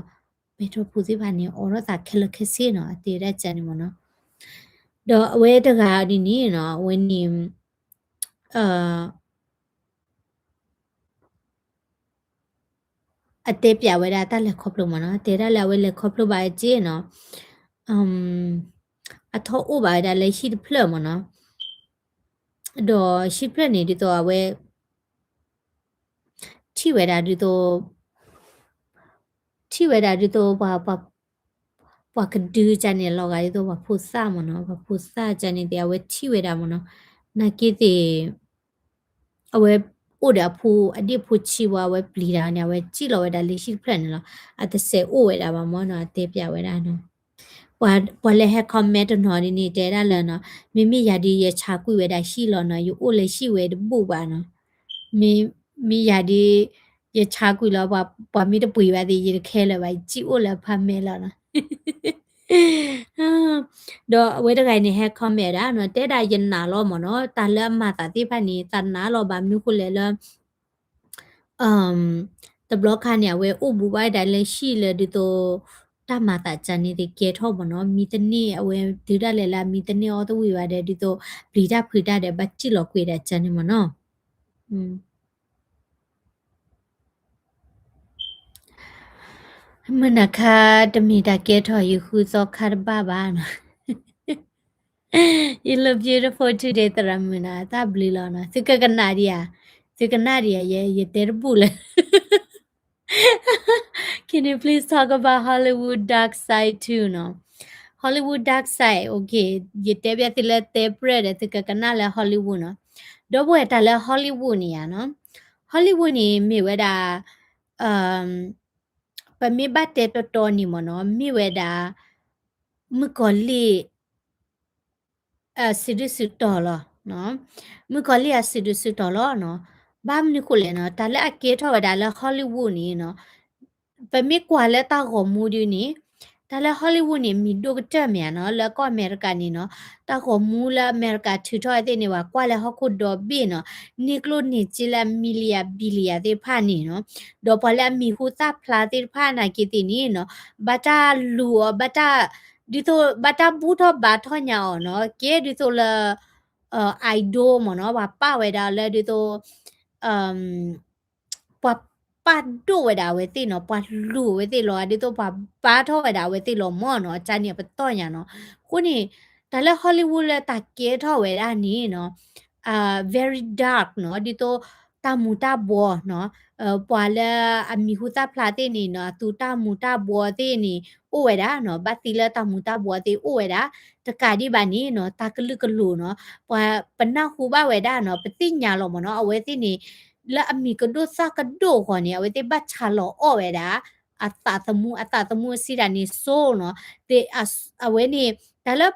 ပဲတြီဖိသ့ၣ်တဖၣ်န့ၣ် အိးထီၣ်သးခဲလၢာ်ခဲဆ့နီၤ အတဲဝဲဒၣ်န့ၣ်မ့ၢ်နီၤ, ဒီးအဝဲတဂၤဒ်န့ၣ်နီၤ အဝဲန့ၣ် အတဲပျးဝဲဒၣ်တၢ်လဲၤခီဖျိမ့ၢ်နီၤ, တဲဒၣ်လၢအဝဲလဲၤခီဖျိဘၣ်အစ့နီၤ, အထီၣ်အိၣ်ဘၣ်ဝဲဒၣ်လၢဟံၣ်တဖျၢၣ်မ့ၢ်နီၤ, ဒီးဟံၣ်တဖျၢၣ်န့ၣ် ဒ်သိးအဝဲ ထံၣ်ဝဲဒၣ်ဒ်သိး ထံၣ်ဝဲဒၣ်ဒ်သိး ပှၤကဒုကန့ၣ် လီၤဂာ်ဒ်သိးပှၤဖိသၣ်မ့ၢ်နီၤ, ပှၤဖိသၣ်ကန့ၣ်သ့ၣ် အဝဲထံၣ်ဝဲဒၣ်မ့ၢ်နီၤ, နာ်က့သ့ၣ် အဝဲအိၣ်ဒီးအဖိ အဒ့ၣ်ဖိဆံးဝဲ အဝဲပျံၤတၢ်န့ၣ် အဝဲစံၣ်လီၤဝဲဒၣ်လၢဟံၣ်တဖျၢၣ်န့ၣ်လီၤ, အတစဲးအိၣ်ဝဲဒၣ်ဘၣ်မ့ၢ်နီၤ, အတဲပျးဝဲဒၣ်နီၤ. ပှၤလၢဟဲ comment တနီၤဒ်န့ၣ် တဲဒၣ်လၢနီၤ, မ့မ့ၢ်ယၤဒ်ယဆါကွံာ်ဝဲဒၣ်ဟံၣ်လီၤနီၤ, ယအိၣ်လၢဟံၣ်ဝဲတဘူၣ်ဘၣ်နီၤ, မ့မ့ၢ်ယၤဒ် ယဆါကွံာ်လီၤ, ပှၤမ့ၢ်တပှ့ၤဘၣ်သ့ၣ် ယတခဲလၢာ်ဘၣ်, ယစံၣ်အိၣ်လၢ apartment လီၤနီၤ. ဒီးအဝဲတဂၤအံၤန့ၣ် ဟဲ comment ဒၣ်နီၤ, တဲဒၣ်ယနာ်လီၤမ့ၢ်နီၤ, တၢ်လၢအမၤသးသ့ၣ်တဖၣ်န့ၣ် သးနာ်လီၤဘၣ်မနုၤဃိလဲၣ်လၢ တ တဘျီခါန့ၣ် အဝဲအိၣ်ဘူးဘၣ်ဝဲဒၣ်လၢဟံၣ်လၢဒ်သိး တၢ်မၤသးကါန့ၣ်သ့ၣ်ကဲထီၣ်မ့ၢ်နီၤ, မံတန့ၢ် အဝဲတုၤဒၣ်လဲာ်လၢအမံတန့ၢ်အီၣ်တဝံၣ်ဘၣ်ဒီး ဒ်သိး ပျံၤတၢ်ဖုးတၢ်ဒီး ဘၣ်စံၣ်လီၤကွံာ်ဒၣ်ကါန့ၣ်မ့ၢ်နီၤ. မုၢ်နၤခါ တမ့ၢ်တၢ်ကဲထီၣ် ယဃုသီခါတဘၣ်ဘၣ်နီၤ. You look beautiful today သရၣ်မုၣ်နီၤ, တၢ်ဘျုးလီၤနီၤ, သုကကနၣ်ဒံးဧါ, သုကနၣ်ဒံးဧါ, ယ ယတဲတဘူၣ်လၢ Can you please talk about Hollywood dark side too နီၤ? Hollywood dark side, okay, ယတဲဘၣ်သုလၢတဲပြဲၢ်ဒီး သုကကနၣ်လၢ Hollywood နီၤ. ဒီပုၢ်ဝဲၢ် တၢ်လၢ Hollywood န့ၣ်ဧါနီၤ, Hollywood န့ၣ်မ့ၢ်ဝဲဒၣ် ပမ့ၢ်ဘၣ်တဲတီတီန့ၣ်မ့ၢ်နီၤ, မ့ၢ်ဝဲဒၣ် မုၣ်ကီၤလံၢ် အစုဒုၣ်စုတီၤလီၤ. မုၣ်ကီၤလံၢ်အစုဒုၣ်စုတီၤလီၤနီၤ. ဘၣ်မနုၤဃိလဲၣ်နီၤ, တၢ်လၢအကဲထီၣ်ဝဲဒၣ်လၢ Hollywood န့ၣ်နီၤ, ပမ့ၢ်ကွၢ်လၢတၢ်ဂီၤမူဒ်န့ၣ်, တၢ်လၢ Hollywood န့ၣ် မံၤဒိၣ်ကတၢၢ်မ့ၢ်ဧါနီၤ, လၢကီၢ်အမဲရကၤန့ၣ်နီၤ, တၢ်ဂီၤမူလၢအမဲရကၤထုးထီၣ်သ့ၣ်န့ၣ် ပှၤကွၢ်လၢဟီၣ်ခိၣ်ဒီဘ့ၣ်နီၤ, န့ၢ်ကျိၣ်န့ၢ်စ့လၢအ million billion သ့ၣ်တဖၣ်န့ၣ်နီၤ, ဒီးပှၤလၢအမံၤဟူသၣ်ဖျါသ့ၣ်တဖၣ်နာ်က့သ့ၣ်န့ၣ်နီၤ, ဘၣ်တၢ်လူၤအီၤ ဘၣ်တၢ် ဒ်သိးဘၣ်တၢ်ဘူၣ်ထီၣ်ဘါထီၣ်ညါအီၤနီၤ, ကဲဒ်သိးလၢ idol မ့ၢ်နီၤ, ပှၤပာ်ဝဲဒၣ်လၢဒ်သိး ပှၤပာ်ဒိၣ်ဝဲဒၣ်အဝဲသ့ၣ်နီၤ, ပှၤလူၤအဝဲသ့ၣ်လီၤ, ဒ်သိးပှၤဘါထီၣ်ဝဲဒၣ်အဝဲသ့ၣ်လီၤမ့ၢ်နီၤ, ကါန့ၣ်အပတီၢ်ညါနီၤ. အဃိန့ၣ် တၢ်လၢ Hollywood လၢတၢ်ကဲထီၣ်ဝဲဒၣ်န့ၣ်နီၤ, very dark နီၤ, ဒ်သိးတၢ်မူၤတၢ်ဘှီးနီၤ, ပှၤလၢအမံၤဟူသၣ်ဖျါသ့ၣ်န့ၣ်နီၤ, အသူတၢ်မူၤတၢ်ဘှီးသ့ၣ်န့ၣ် အိၣ်ဝဲဒၣ်နီၤ, ဘၣ်သံလၢတၢ်မူၤတၢ်ဘှီးသ့ၣ်အိၣ်ဝဲဒၣ်, တကးဒံးဘၣ်န့ၣ်နီၤ, တၢ်ကလုာ်ကလိၤနီၤ, ပှၤပနၢ်ဟူဘၣ်ဝဲဒၣ်နီၤ, ပသ့ၣ်ညါလီၤမ့ၢ်နီၤ, အဝဲသ့ၣ်န့ၣ် လၢအမံၤကဒိၣ်သၣ်ကဒိၣ်အဂီၢ်န့ၣ် အဝဲသ့ၣ်ဘၣ်ဆါလီၤအီၣ်ဝဲဒၣ် အသးသမူ, အသးသမူအစံးတၢ်န့ၣ် soul နီၤ, အဝဲန့ၣ် တၢ်လၢ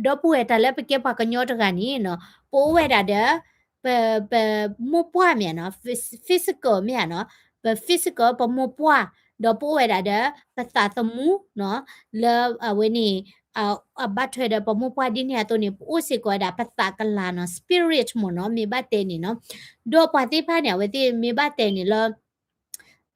ဒီပုၢ်ဝဲၢ် တၢ်လၢပကဲပှၤကညီတဂၤန့ၣ်နီၤ, ပအိၣ်ဝဲဒၣ်ဒီး ပ ပမိၢ်ပှၢ်မ့ၢ်ဧါနီၤ, physical မ့ၢ်ဧါနီၤ, ပ physical ပမိၢ်ပှၢ်, ဒီးပအိၣ်ဝဲဒၣ်ဒီး ပသးသမူနီၤ, လၢအဝဲန့ၣ် အဘၣ်ထွဲဒီးပမိၢ်ပှၢ်ဒ်န့ၣ်အသိးန့ၣ် ပအိၣ်စ့ၢ်ကီးဝဲဒၣ်ပသးကလၤနီၤ, spirit မ့ၢ်နီၤ, မ့ၢ်ဘၣ်တဲန့ၣ်နီၤ, ဒီးပှၤသ့ၣ်တဖၣ်န့ၣ် အဝဲသ့ၣ်မ့ၢ်ဘၣ်တဲန့ၣ်လၢ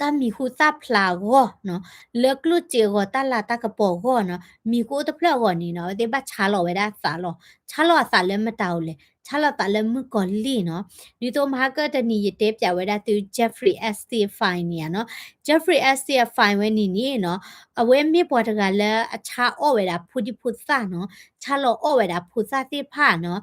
တၢ်မံၤဟူသၣ်ဖျါအဂီၢ်နီၤ, လၢကျိၣ်စ့အဂီၢ် တၢ်လၤတၢ်ကပီၤအဂီၢ်နီၤ, မံၤကအိၣ်တဖျၢၣ်အဂီၢ်န့ၣ်နီၤ, အဝဲသ့ၣ်ဘၣ်ဆါလီၤဝဲဒၣ်အသးလီၤ. ဆါလီၤအသးလၢမတၤအိၣ်လဲၣ်, ဆါလီၤအသးလၢမုၣ်ကီၤလံၢ်နီၤ. ဒ်သိးမဟါကတနံၤယတဲပၠးဝဲဒၣ်သု Jeffrey Epstein န့ၣ်ဧါနီၤ, Jeffrey Epstein ဝဲန့ၣ်န့ၣ်နီၤ, အဝဲမ့ၢ်ပှၤတဂၤလၢအဆါအီၣ်ဝဲဒၣ်ဖိဒံဖိသၣ်နီၤ, ဆါလီၤအီၣ်ဝဲဒၣ်ဖိသၣ်သ့ၣ်တဖၣ်နီၤ,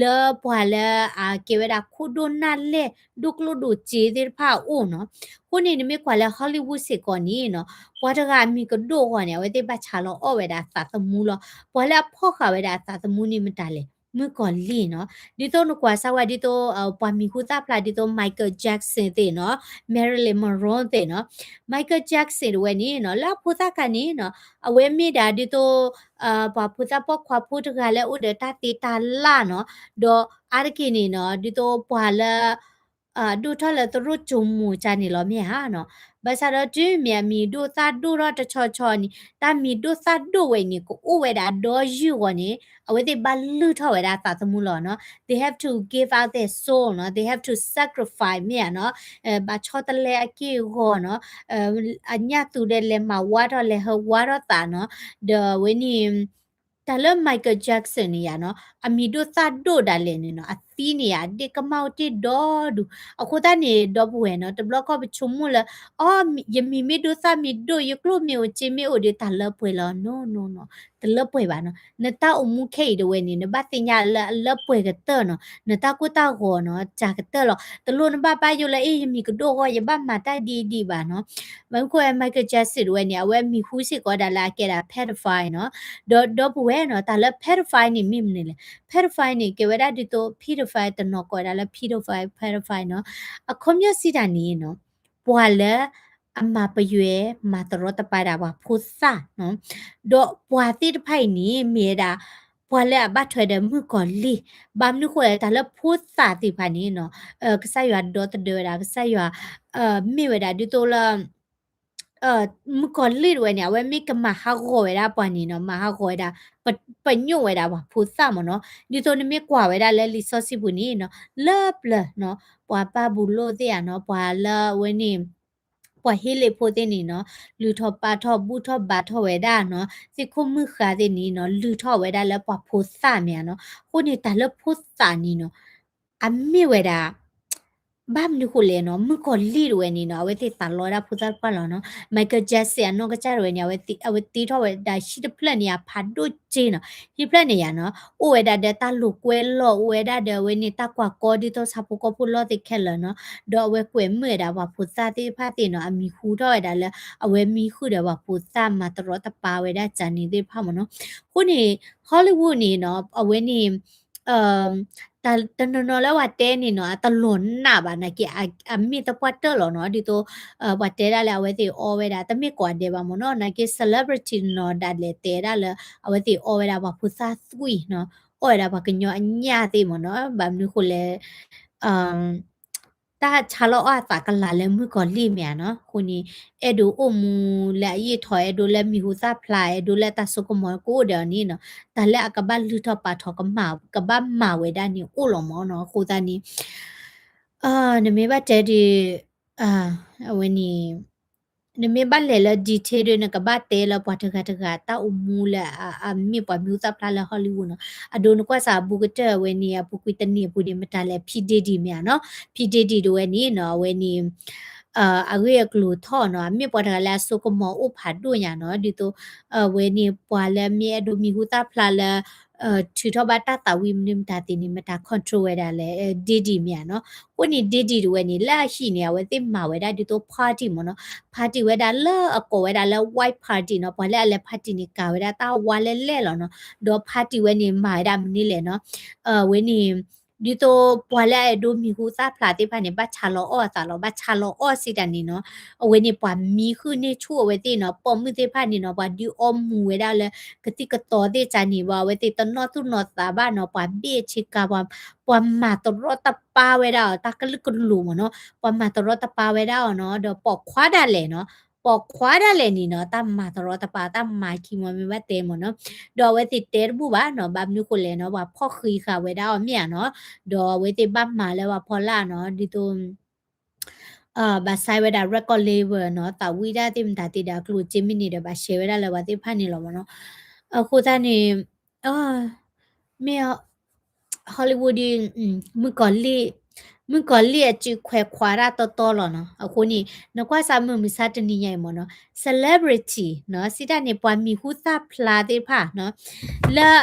လၢပှၤလၢအကဲဝဲဒၣ်ခိၣ်ဒိၣ်နၢ်လဲၢ် ဒိၣ်ကျိၣ်ဒိၣ်စ့သ့ၣ်တဖၣ်အအိၣ်နီၤ. အဃိန့ၣ် နမ့ၢ်ကွၢ်လၢ Hollywood စ့ၢ်ကီးန့ၣ်နီၤ, ပှၤတဂၤအမံၤကဒိၣ်အဂီၢ်န့ၣ် အဝဲသ့ၣ်ဘၣ်ဆါလီၤအီၣ်ဝဲဒၣ်အသးသမူလီၤ. ပှၤလၢအဖီၣ်ဃာ်ဝဲဒၣ်အသးသမူန့ၣ်မတၤလဲၣ်, မုၣ်ကီၤလံၢ်နီၤ. ဒ်သိးနကွၢ်စၢ်ဝဲဒ်သိး ပှၤမံၤဟူသၣ်ဖျါဒ်သိး Michael Jackson သ့ၣ်နီၤ, Marilyn Monroe သ့ၣ်နီၤ. Michael Jackson တဝဲန့ၣ်နီၤ, လၢအဖိသၣ်ခါန့ၣ်နီၤ, အဝဲမ့ၢ်ဒၣ်ဒ်သိး ပှၤဖိသၣ်ပိာ်ခွါဖိတဂၤလၢအိၣ်ဒီးတၢ်သ့တၢ်လၢ်နီၤ, ဒီးအါတက့ၢ်န့ၣ်နီၤ, ဒ်သိးပှၤလၢ ဒိၣ်ထီၣ်လၢသရိာ်စိမိၤကၢန့ၣ်လီၤမ့ၢ်ဧါနီၤ. ဘၣ်ဆၣ်ဒီးတုၤမ့ၢ်အမံၤဒိၣ်သၣ်ဒိၣ်ထီၣ်တဆီဆီန့ၣ်, တၢ်မံၤဒိၣ်သၣ်ဒိၣ်ဝဲန့ၣ် ကအိၣ်ဝဲဒၣ်ဒီယုၢ်အဂီၢ်န့ၣ်, အဝဲသ့ၣ်ဘၣ်လုၢ်ထီၣ်ဝဲဒၣ်အသးသမူလီၤနီၤ. They have to give out their soul နီၤ, they have to sacrifice မ့ၢ်ဧါနီၤ. ဘၣ်ဆီတလဲအက့ၢ်အဂီၤနီၤ, အညၣ်သူဒီးလဲၤမၤဝါထီၣ်လဲၤဟၢဝါထီၣ်သးနီၤ, ဒီးဝဲန့ၣ် တၢ်လၢ Michael Jackson န့ၣ်ယါနီၤ, အမံၤဒိၣ်သၣ်ဒိၣ်ဒၣ်လဲာ်န့ၣ်နီၤ, အသံန့ၣ်ယါ ဒ့ၣ်ကမၣ်အိၣ်တ့ၢ်ဒီဒူၣ်. အဃိသတးန့ၣ် ဒီပုၢ်ဝဲၢ်နီၤ, တဘျီခီပဆိကမိၣ်လၢ အီ ယမံၤမ့ၢ်ဒိၣ်သၣ်မ့ၢ်ဒိၣ် ယကျိၣ်မ့ၢ်အိၣ်စ့မ့ၢ်အိၣ်ဒီး တၢ်လၢပှဲၤလီၤ. No, no, no, တလၢပှဲၤဘၣ်နီၤ. နတၢ်အိၣ်မူခဲအံၤတဝဲန့ၣ် နဘၣ်သ့ၣ်ညါလၢအလၢပှဲၤကတၢၢ်နီၤ, နတၢ်ကိၢ်တၢ်ဂီၤနီၤ စှၤကတၢၢ်လီၤ. တလိၣ်နဘၣ်ဘၣ်ယိၣ်လၢ အ့ ယမံၤကဒိၣ်အဂီၢ် ယဘၣ်မၤတၢ်ဒ်အံၤဒ်အံၤဘၣ်နီၤ. မ့ၢ်ကွၢ် Michael Jackson တဝဲန့ၣ် အဝဲမံၤဟူစ့ၢ်ကီးဒၣ်လၢအကဲဒၣ် pedophile နီၤ. ဒီးဒီပုၢ်ဝဲၢ်နီၤ, တၢ်လၢ pedophile န့ၣ်မ့ၢ်မနုၤလဲၣ်. Pedophile န့ၣ် ကဲဝဲဒၣ်ဒ်သိး pedophile တနီၤကိးဝဲဒၣ်လၢ pedophile, pedophile နီၤ. အခီပညီစံးတၢ်န့ၣ်နီၤ, ပှၤလၢအမၤပယွဲမၤတရီတပါဒၣ်ပှၤဖိသၣ်နီၤ. ဒီးပှၤသ့ၣ်တဖၣ်အံၤန့ၣ် မ့ၢ်ဝဲဒၣ် ပှၤလၢအဘၣ်ထွဲဒီးမုၣ်ကီၤလံၢ်, ဘၣ်မနုၤဃိလဲၣ် တၢ်လၢဖိသၣ်သ့ၣ်တဖၣ်န့ၣ်နီၤ, ကစၢ်ယွၤဒီသဒၢဝဲဒၣ်, ကစၢ်ယွၤ မ့ၢ်ဝဲဒၣ်ဒ်သိးလၢ မုၣ်ကီၤလံၢ်တဝဲန့ၣ် အဝဲမ့ၢ်ကမၤဟးဂီၤဝဲဒၣ်ပှၤန့ၣ်နီၤ, မၤဟးဂီၤဝဲဒၣ်, ပညိၣ်ဝဲဒၣ်ပှၤဖိသၣ်မ့ၢ်နီၤ. ဒ်သိးနမ့ၢ်ကွၢ်ဝဲဒၣ်လၢလံာ်စီဆှံပူၤန့ၣ်နီၤ, လၢပျၢၤနီၤ, ပှၤဘၤဘူလိၣ်သ့ၣ်ဧါနီၤ, ပှၤလၢအဝဲန့ၣ် ပှၤဟ့လ့ၣ်ဖိသ့ၣ်န့ၣ်နီၤ လုၢ်ထီၣ်ပာ်ထီၣ်ဘူၣ်ထီၣ်ဘါထီၣ်ဝဲဒၣ်နီၤ သ့ၣ်ခိၣ်မုၣ်ဃါသ့ၣ်န့ၣ်နီၤ လုၢ်ထီၣ်ဝဲဒၣ်လၢပှၤဖိသၣ်မ့ၢ်ဧါနီၤ. အဃိန့ၣ် တၢ်လၢဖိသၣ်န့ၣ်နီၤ အမ့ၢ်ဝဲဒၣ် ဘၣ်မနုၤဃိလဲၣ်နီၤ မုၣ်ကီၤလံၢ်တဝဲန့ၣ်နီၤ အဝဲသ့ၣ်သးလီဝဲဒၣ်ဖိသၣ်တဖၣ်လီၤနီၤ. Michael Jackson အနီၢ်ကစၢ်တဝဲန့ၣ် အဝဲတ့ထီၣ်ဝဲဒၣ်ဟံၣ်တဖျၢၣ်န့ၣ် အဖးဒိၣ်က့နီၤ. ဟံၣ်ဖျၢၣ်န့ၣ်ယါနီၤ အိၣ်ဝဲဒၣ်ဒီးတၢ်လိာ်ကွဲလီၢ် အိၣ်ဝဲဒၣ်ဒီးအဝဲန့ၣ် တၢ်ကွၢ်ကီဒ်သိးဆၣ်ဖိကီၢ်ဖိလီၢ်သ့ၣ်ခဲလၢာ်နီၤ. ဒီးအဝဲကွဲးမုာ်ဝဲဒၣ်ပှၤဖိသၣ်သ့ၣ်တဖၣ်သ့ၣ်နီၤ အမံၤဟူထီၣ်ဝဲဒၣ်လၢ အဝဲမံဃုာ်ဒီးပှၤဖိသၣ်မၤတရီတပါဝဲဒၣ်ကန့ၣ်သ့ၣ်တဖၣ်မ့ၢ်နီၤ. အဃိန့ၣ် Hollywood န့ၣ်နီၤ အဝဲန့ၣ် တနီၤနီၤလၢပှၤတဲန့ၣ်နီၤ အတလီၤနးဘၣ် နာ်က့ အမ့ၢ်သပှၢ်တၢၢ်လီၤနီၤ ဒ်သိး ပှၤတဲဒၣ်လၢအဝဲသ့ၣ်အီဝဲဒၣ် တမ့ၢ်ကိးဂၤဒဲးဘၣ်မ့ၢ်နီၤ နာ်က့ celebrity နီၤဒၣ်လဲာ်တဲဒၣ်လၢ အဝဲသ့ၣ်အီဝဲဒၣ်ပှၤဖိသၣ်သွံၣ်နီၤ အီဝဲဒၣ်ပှၤကညီအညၣ်သ့ၣ်မ့ၢ်နီၤ ဘၣ်မနုၤဃိလဲၣ် တၢ်ဆါလီၤအီၣ်အသးကလာ်လၢမုၣ်ကီၤလံၢ်မ့ၢ်ဧါနီၤ အဃိန့ၣ် အဲၣ်ဒိးအိၣ်မူလၢအယံာ်ထီၣ် အဲၣ်ဒိးလၢမံၤဟူသၣ်ဖျါ အဲၣ်ဒိးလၢတၢ်စိကမီၤကအိၣ်ဒီးအီၤန့ၣ်နီၤ တၢ်လၢအကဘၣ်လုၢ်ထီၣ်ပာ်ထီၣ် ကဘၣ်မၤဝဲဒၣ်န့ၣ်အိၣ်လီၤမ့ၢ်နီၤ. အဃိသတးန့ၣ် နမ့ၢ်ဘၣ်တဲဒီး အဝဲန့ၣ် နမ့ၢ်ဘၣ်လဲၤလၢ detail ဒီး နကဘၣ်တဲလၢပှၤတဂၤတဂၤတၢ်အိၣ်မူလၢအမ့ၢ်ပှၤမံၤဟူသၣ်ဖျါလၢ Hollywood နီၤ. အဒိ နကွၢ်စးအဘူးကတၢၢ်အဝဲန့ၣ် အပူၤကွံာ်တနံၤအပူၤန့ၣ် မတၤလဲၣ် P Diddy မ့ၢ်ဧါနီၤ. P Diddy တဝဲန့ၣ်နီၤ အဝဲန့ၣ် အဂ့ၢ်အကျိၤထီၣ်နီၤ အမ့ၢ်ပှၤတဂၤလၢအစိကမီၤအိၣ်ဖးဒိၣ်ညါနီၤ ဒ်သိး အဝဲန့ၣ်ပှၤလၢမ့ၢ်အဲၣ်ဒိးမံၤဟူသၣ်ဖျါလၢ ထုးထီၣ်ဘၣ်တၢ်သးဝံၣ်မနုၤမတၤသ့ၣ်န့ၣ် မတၤ control ဝဲဒၣ်လဲၣ် Diddy မ့ၢ်ဧါနီၤ. အဃိန့ၣ် Diddy တဝဲန့ၣ် လၢအဟံၣ်န့ၣ် အဝဲသ့ၣ်မၤဝဲဒၣ်ဒ်သိး party မ့ၢ်နီၤ. party ဝဲဒၣ်လၢအကိးဝဲဒၣ်လၢ white party နီၤ. ပှၤလၢအလဲၤ party န့ၣ် ကၤဝဲဒၣ်တၢ်ဝါလဲၢ်လဲၢ်လီၤနီၤ. ဒီး party ဝဲန့ၣ် မၤဝဲဒၣ်မနုၤလဲၣ်နီၤ. အဝဲန့ၣ် ဒ်သိးပှၤလၢအအဲၣ်ဒိးမံၤဟူသၣ်ဖျါသ့ၣ်တဖၣ်န့ၣ် ဘၣ်ဆါလီၤအီၣ်အသးလီၤ. ဘၣ်ဆါလီၤအီၣ်စံးတၢ်န့ၣ်နီၤ အဝဲန့ၣ်ပှၤမံဃုာ်န့ၢ်ဆူၣ်အဝဲသ့ၣ်နီၤ ပိာ်မုၣ်သ့ၣ်တဖၣ်န့ၣ်နီၤ ပှၤဒုးအီမူၤဝဲဒၣ်လၢ ကသံၣ်ကသီသ့ၣ်တဖၣ်န့ၣ် ဘၣ်အဝဲသ့ၣ်တနီၣ်သူၣ်နီၤသးဘၣ်နီၤ ပှၤဘ့ၣ်ဆ့ကၤ ပှၤမၤတရီတပါဝဲဒၣ်အီၤ တၢ်ကလုာ်ကလိၤမ့ၢ်နီၤ ပှၤမၤတရီတပါဝဲဒၣ်အီၤနီၤ ဒီးပိာ်ခွါဒၣ်လဲာ်နီၤ ပိာ်ခွါဒၣ်လဲာ်န့ၣ်နီၤ တၢ်မၤတရီတပါ တၢ်မၤခံမီမ့ၢ်ဘၣ်တဲမ့ၢ်နီၤ ဒီးအဝဲသ့ၣ်တဲတဘူၣ်ဘၣ်နီၤ ဘၣ်မနုၤဃိလဲၣ်နီၤ ပှၤဖီၣ်ဃံးဃာ်ဝဲဒၣ်အီၤမ့ၢ်ဧါနီၤ ဒီးအဝဲသ့ၣ်ဘၣ်မၤလၢပှၤဖီလာ်နီၤ ဒ်သိး ဘၣ်ဆဲးဝဲဒၣ် record label နီၤ သးဝံၣ်ဒၣ်သ့ၣ်မတၤသ့ၣ်ဒီး အကျိၣ်စ့မ့ၢ်န့ၣ်ဒီး ဘၣ်ရှဲဝဲဒၣ်လၢပှၤသ့ၣ်တဖၣ်န့ၣ်လီၤမ့ၢ်နီၤ အဃိသတးန့ၣ် မ့ၢ် Hollywood ဒ် မုၣ်ကီၤလံၢ် မုၣ်ကီၤလံၢ်အစုခွဲးခွါတၢ်တီတီလီၤနီၤ အဃိန့ၣ် နကွၢ်စးမုၢ်မဆါတနံၤညါအံၤမ့ၢ်နီၤ celebrity နီၤ စံးတၢ်န့ၣ် ပှၤမံၤဟူသၣ်ဖျါသ့ၣ်တဖၣ်နီၤ လၢ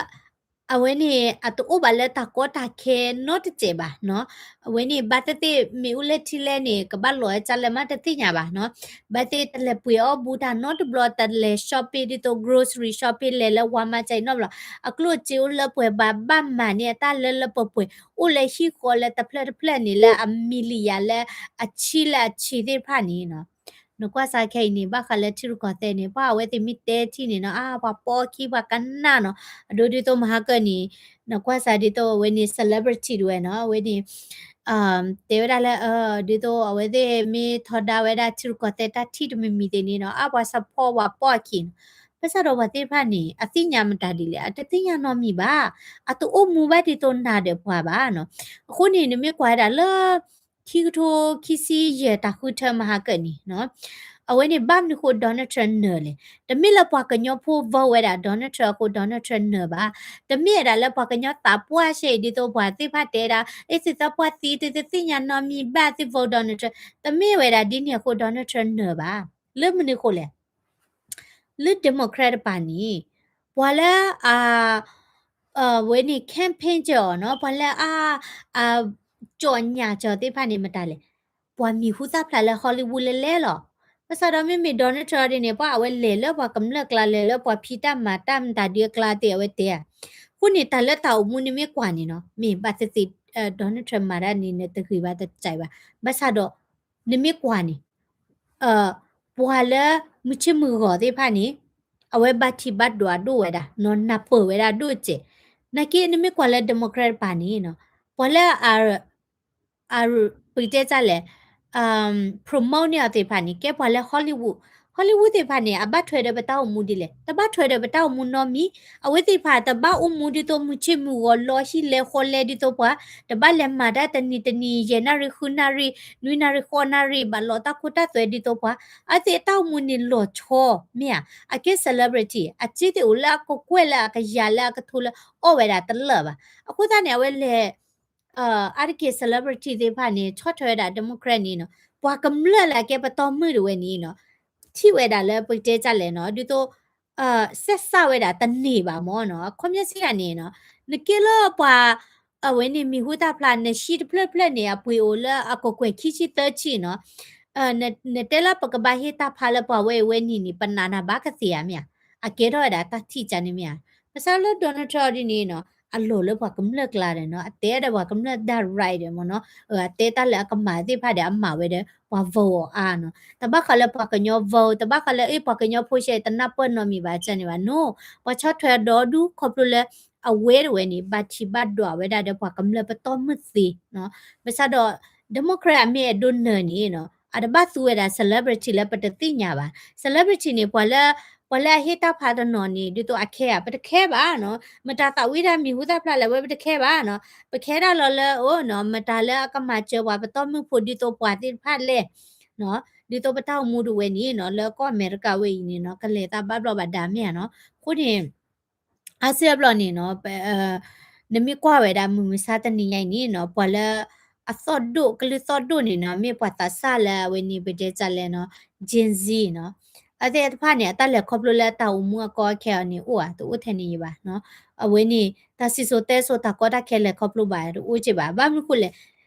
အဝဲန့ၣ် အတအိၣ်ဘၣ်လၢတၢ်ကီတၢ်ခဲနီတစဲးဘၣ်နီၤ အဝဲန့ၣ် ဘၣ်သ့ၣ်သ့ၣ်မ့ၢ်အိၣ်လၢထံလဲၣ်န့ၣ် ကဘၣ်လီၤဝဲကၢ်လၢမးတသ့ၣ်ညါဘၣ်နီၤ ဘၣ်သ့ၣ်တလဲၤပှ့ၤအီၣ်ဘူးတၢ်နီတဘျီ တလဲၤ shopping ဒ်သိး grocery shopping လဲၤလၢ Walmart ကၢ်အံၤနီတဘျီ အကျိၣ်စ့အိၣ်လၢပှဲၤဘၣ် ဘၣ်မၤန့ၢ်အတၢ်လၢလၢပှဲၤပှဲၤ အိၣ်လၢဟံၣ်ဃီလၢတဖျၢၣ်တဖျၢၣ်န့ၣ် လၢအ million လၢအဆံလၢအဆံသ့ၣ်တဖၣ်န့ၣ်နီၤ နကွၢ်စးခဲအံၤန့ၣ် ဘၣ်ဃးလၢထံရူၢ်ကီၢ်သဲးန့ၣ် ပှၤအဝဲသ့ၣ်မ့ၢ်တဲထံၣ်န့ၣ်နီၤ အါ ပှၤပိာ်ခံ ပှၤကနၣ်နီၤ အဒိဒ်သိးမဟါကၢန့ၣ် နကွၢ်စးဒ်သိးအဝဲန့ၣ် celebrity တဝဲနီၤ အဝဲန့ၣ် တဲဝဲဒၣ်လၢ ဒ်သိးအဝဲသ့ၣ်မ့ၢ်ထီဒါဝဲဒၣ်ထံရူၢ်ကီၢ်သဲးတၢ်ထံၣ်တမံၤမံၤသ့ၣ်န့ၣ်နီၤ အါ ပှၤ support ပှၤပိာ်ခံနီၤ ဘၣ်ဆၣ်ဒီးပှၤသ့ၣ်တဖၣ်န့ၣ် အသ့ၣ်ညါမတၤဒ်လဲၣ် အတသ့ၣ်ညါနီတမံၤဘၣ် အတအိၣ်မူဘၣ်ဒ်သိးနၤဒီးပှၤဘၣ်နီၤ အဃိန့ၣ် နမ့ၢ်ကွၢ်ဝဲဒၣ်လၢ ခံကထိခံဆံယဲၢ်တၢ်ဃုထၢမဟါကၢန့ၣ်နီၤ အဝဲန့ၣ်ဘၣ်မနုၤဃိ Donald Trump နၢၤလဲၣ် တမ့ၢ်လၢပှၤကညီဖိ vote ဝဲဒၣ် Donald Trump အဃိ Donald Trump နၢၤဘၣ် တမ့ၢ်ဝဲဒၣ်လၢပှၤကညီသးပှၢ်ရှဲအံၤ ဒ်သိးပှၤသ့ၣ်တဖၣ်တဲဒၣ် အ့ သုသးပှၢ်သံ သုတသ့ၣ်ညါနီတမံၤဘၣ် သု vote Donald Trump တမ့ၢ်ဝဲဒၣ်ဒ်န့ၣ်အဃိ Donald Trump နၢၤဘၣ် လၢမနုၤဃိလဲၣ် လၢ Democrat တပၤန့ၣ် ပှၤလၢ အဝဲန့ၣ် campaign စၢၤအီၤနီၤ ပှၤလၢအ အ ကၠီၣ်ညၣ်စၢၤသ့ၣ်တဖၣ်န့ၣ် မတၤလဲၣ် ပှၤမံၤဟူသၣ်ဖျါလၢ Hollywood လဲၣ်လဲၣ်လီၤ ဘၣ်ဆၣ်ဒီးမ့မ့ၢ် Donald Trump ဒ်န့ၣ် ပှၤအဝဲလဲၤလၢပှၤကမျၢၢ်ကျါ လဲၤလၢပှၤဖံးတၢ်မၤတၢ်မတၤဒ်အကျါသ့ၣ် အဝဲတဲဧါ အဃိန့ၣ် တၢ်လၢတၢ်အိၣ်မူနမ့ၢ်ကွၢ်န့ၣ်နီၤ မ့ၢ်ဘၣ်သ့ၣ်သ့ၣ် Donald Trump မၤတၢ်န့ၣ် နတဂ့ၤဘၣ်တစဲးဘၣ် ဘၣ်ဆၣ်ဒီး နမ့ၢ်ကွၢ်န့ၣ် ပှၤလၢမုၢ်ဆ့ၣ်မုၢ်ဂီၤသ့ၣ်တဖၣ်န့ၣ် အဝဲဘၣ်ထံးဘၣ်ဒွးဒိၣ်ဝဲဒၣ်နီၤ နၢ်ပၢၢ်ဝဲဒၣ်ဒိၣ်စဲး နာ်က့နမ့ၢ်ကွၢ်လၢ Democrat တပၤန့ၣ်နီၤ ပှၤလၢ အ ပကတဲတၢ်လဲၣ် promote န့ၢ်အီၤသ့ၣ်တဖၣ်န့ၣ် ကဲပှၤလၢ Hollywood Hollywood သ့ၣ်တဖၣ်န့ၣ် အဘၣ်ထွဲဒီးပတၢ်အိၣ်မူဒ်လဲၣ်, တဘၣ်ထွဲဒီးပတၢ်အိၣ်မူနီတမံၤ, အဝဲသ့ၣ်တဖၣ်တဘၣ်အိၣ်မူဒ်သိးမုၢ်ဆ့ၣ်မုၢ်ဂီၤလီၤဟံၣ်လဲဃီလဲဒ်သိးပှၤ, တဘၣ်လဲၤမၤတၢ်တနံၤတနံၤ ယဲၢ်နၣ်ရံၣ်ဃုနၣ်ရံၣ် နွံနၣ်ရံၣ်ဃိးနၣ်ရံၣ် ဘၣ်လီၤတၢ်ခိတၢ်သွဲဒ်သိးပှၤ, အဝဲသ့ၣ်အတၢ်အိၣ်မူန့ၣ်လီၤဆီ မ့ၢ်ဧါ, အကဲ celebrity အစ့သ့ၣ်အိၣ်လၢအကကွဲၢ်လၢအကယၤလၢအကထိလၢအီၣ်ဝဲဒၣ်တလၢာ်ဘၣ်. အဃိသတးန့ၣ် အဝဲလဲၤ အါတက့ၢ် celebrity သ့ၣ်တဖၣ်န့ၣ် ဆီၣ်ထွဲဝဲဒၣ် Democrat န့ၣ်နီၤ, ပှၤကမျၢၢ်လၢအကဲပတီၢ်မုၣ်တဝဲန့ၣ်နီၤ, ထံၣ်ဝဲဒၣ်လၢပကတဲဒ်လဲၣ်နီၤ, ဒ်သိး စဲးစးဝဲဒၣ်တန့ၢ်ဘၣ်မ့ၢ်နီၤ, ခီပညီစံးဒ်န့ၣ်နီၤ, နကဲလၢပှၤ အဝဲန့ၣ်မံၤဟူသၣ်ဖျါ နဟံၣ်တဖျၢၣ်ဖျၢၣ်န့ၣ် အပှ့ၤအိၣ်လၢအကကွဲၢ်ခံဆံသၢဆံနီၤ, နတဲလၢပကဘၣ်ဟ့ၣ်တၢ်ဖးလၢပှၤဝဲအံၤဝဲန့ၣ်န့ၣ် ပနာ်နၤဘၣ်ကသ့ဧါမ့ၢ်ဧါ, အကဲထီၣ်ဝဲဒၣ်တၢ်ထံၣ်ကန့ၣ်မ့ၢ်ဧါ. ဘၣ်ဆၣ်လၢ Donald Trump ဒ်န့ၣ်နီၤ, အလီၢ်လၢပှၤကမျၢၢ်ကျါဒီးနီၤ, အတဲဒီးပှၤကမျၢၢ် direct ဒီးမ့ၢ်နီၤ, အတဲတၢ်လၢအကမၣ်သ့ၣ်တဖၣ်ဒီးအမၤဝဲဒီး ပှၤ vote အါနီၤ, တဘၣ်ဃးလၢပှၤကညီ vote တဘၣ်ဃးလၢအ့ၣ်ပှၤကညီဖိရှဲတနၢ်ပၢၢ်နီတမံၤဘၣ်ကန့ၣ်ဘၣ်နီၤ, ပှၤဆီၣ်ထွဲဒီဒူၣ်ခီဖျိလၢ အဝဲတဝဲန့ၣ် ဘၣ်ထံးဘၣ်ဒွးဝဲဒၣ်ဒီးပှၤကမျၢၢ်ပတီၢ်မုၢ်သ့နီၤ, ဘၣ်ဆၣ်ဒီး Democrat အမ့ၢ်အဲၣ်ဒိးနၢၤန့ၣ်နီၤ, အတဘၣ်သူဝဲဒၣ် celebrity လၢပတသ့ၣ်ညါဘၣ်. Celebrity န့ၣ် ပှၤလၢ ပှၤလၢအဟ့ၣ်တၢ်ဖးတနီၤန့ၣ် ဒ်သိးအ care ဧါ, ပတ care ဘၣ်နီၤ, မတၤသးဝံၣ်တၢ်မံၤဟူသၣ်ဖျါလၢအဝဲပတ care ဘၣ်နီၤ, ပ care ဒၣ်လီၤလၢအအိၣ်နီၤ, မတၤလၢအကမၤစၢၤပှၤပတီၢ်မုၢ်ဖိဒ်သိးပှၤသ့ၣ်တဖၣ်လဲၣ် ဒ်သိးပတၢ်အိၣ်မူတဝဲန့ၣ်နီၤ, လၢကီၢ်အမဲရကၤဝဲအံၤန့ၣ်နီၤ, ကလဲၤသးဘၣ်ဘျီးဘၣ်ဒါမ့ၢ်ဧါနီၤ, အဃိန့ၣ် အါစုအါဘျီန့ၣ်နီၤ, နမ့ၢ်ကွၢ်ဝဲဒၣ်မုၢ်မဆါတနံၤညါအံၤန့ၣ်နီၤ, ပှၤလၢ အသီၣ်ဒိၣ် ကလုၢ်သီၣ်ဒိၣ်န့ၣ်နီၤ, မ့ၢ်ပှၤသးစၢ်လၢအဝဲန့ၣ် ပတဲဒ်လဲၣ်နီၤ, Gen Z နီၤ, အဝဲသ့ၣ်တဖၣ်န့ၣ် အတၢ်လဲၤခီဖျိလၢတၢ်အိၣ်မူအကီအခဲအံၤန့ၣ် အိၣ်ဧါ, တအိၣ်ထဲန့ၣ်ယဘၣ်နီၤ, အဝဲန့ၣ် တၢ်စံၣ်စိၤတဲစိၤ တၢ်ကီတၢ်ခဲလဲၤခီဖျိဘၣ် တအိၣ်က့ဘၣ်. ဘၣ်မနုၤဃိလဲၣ်,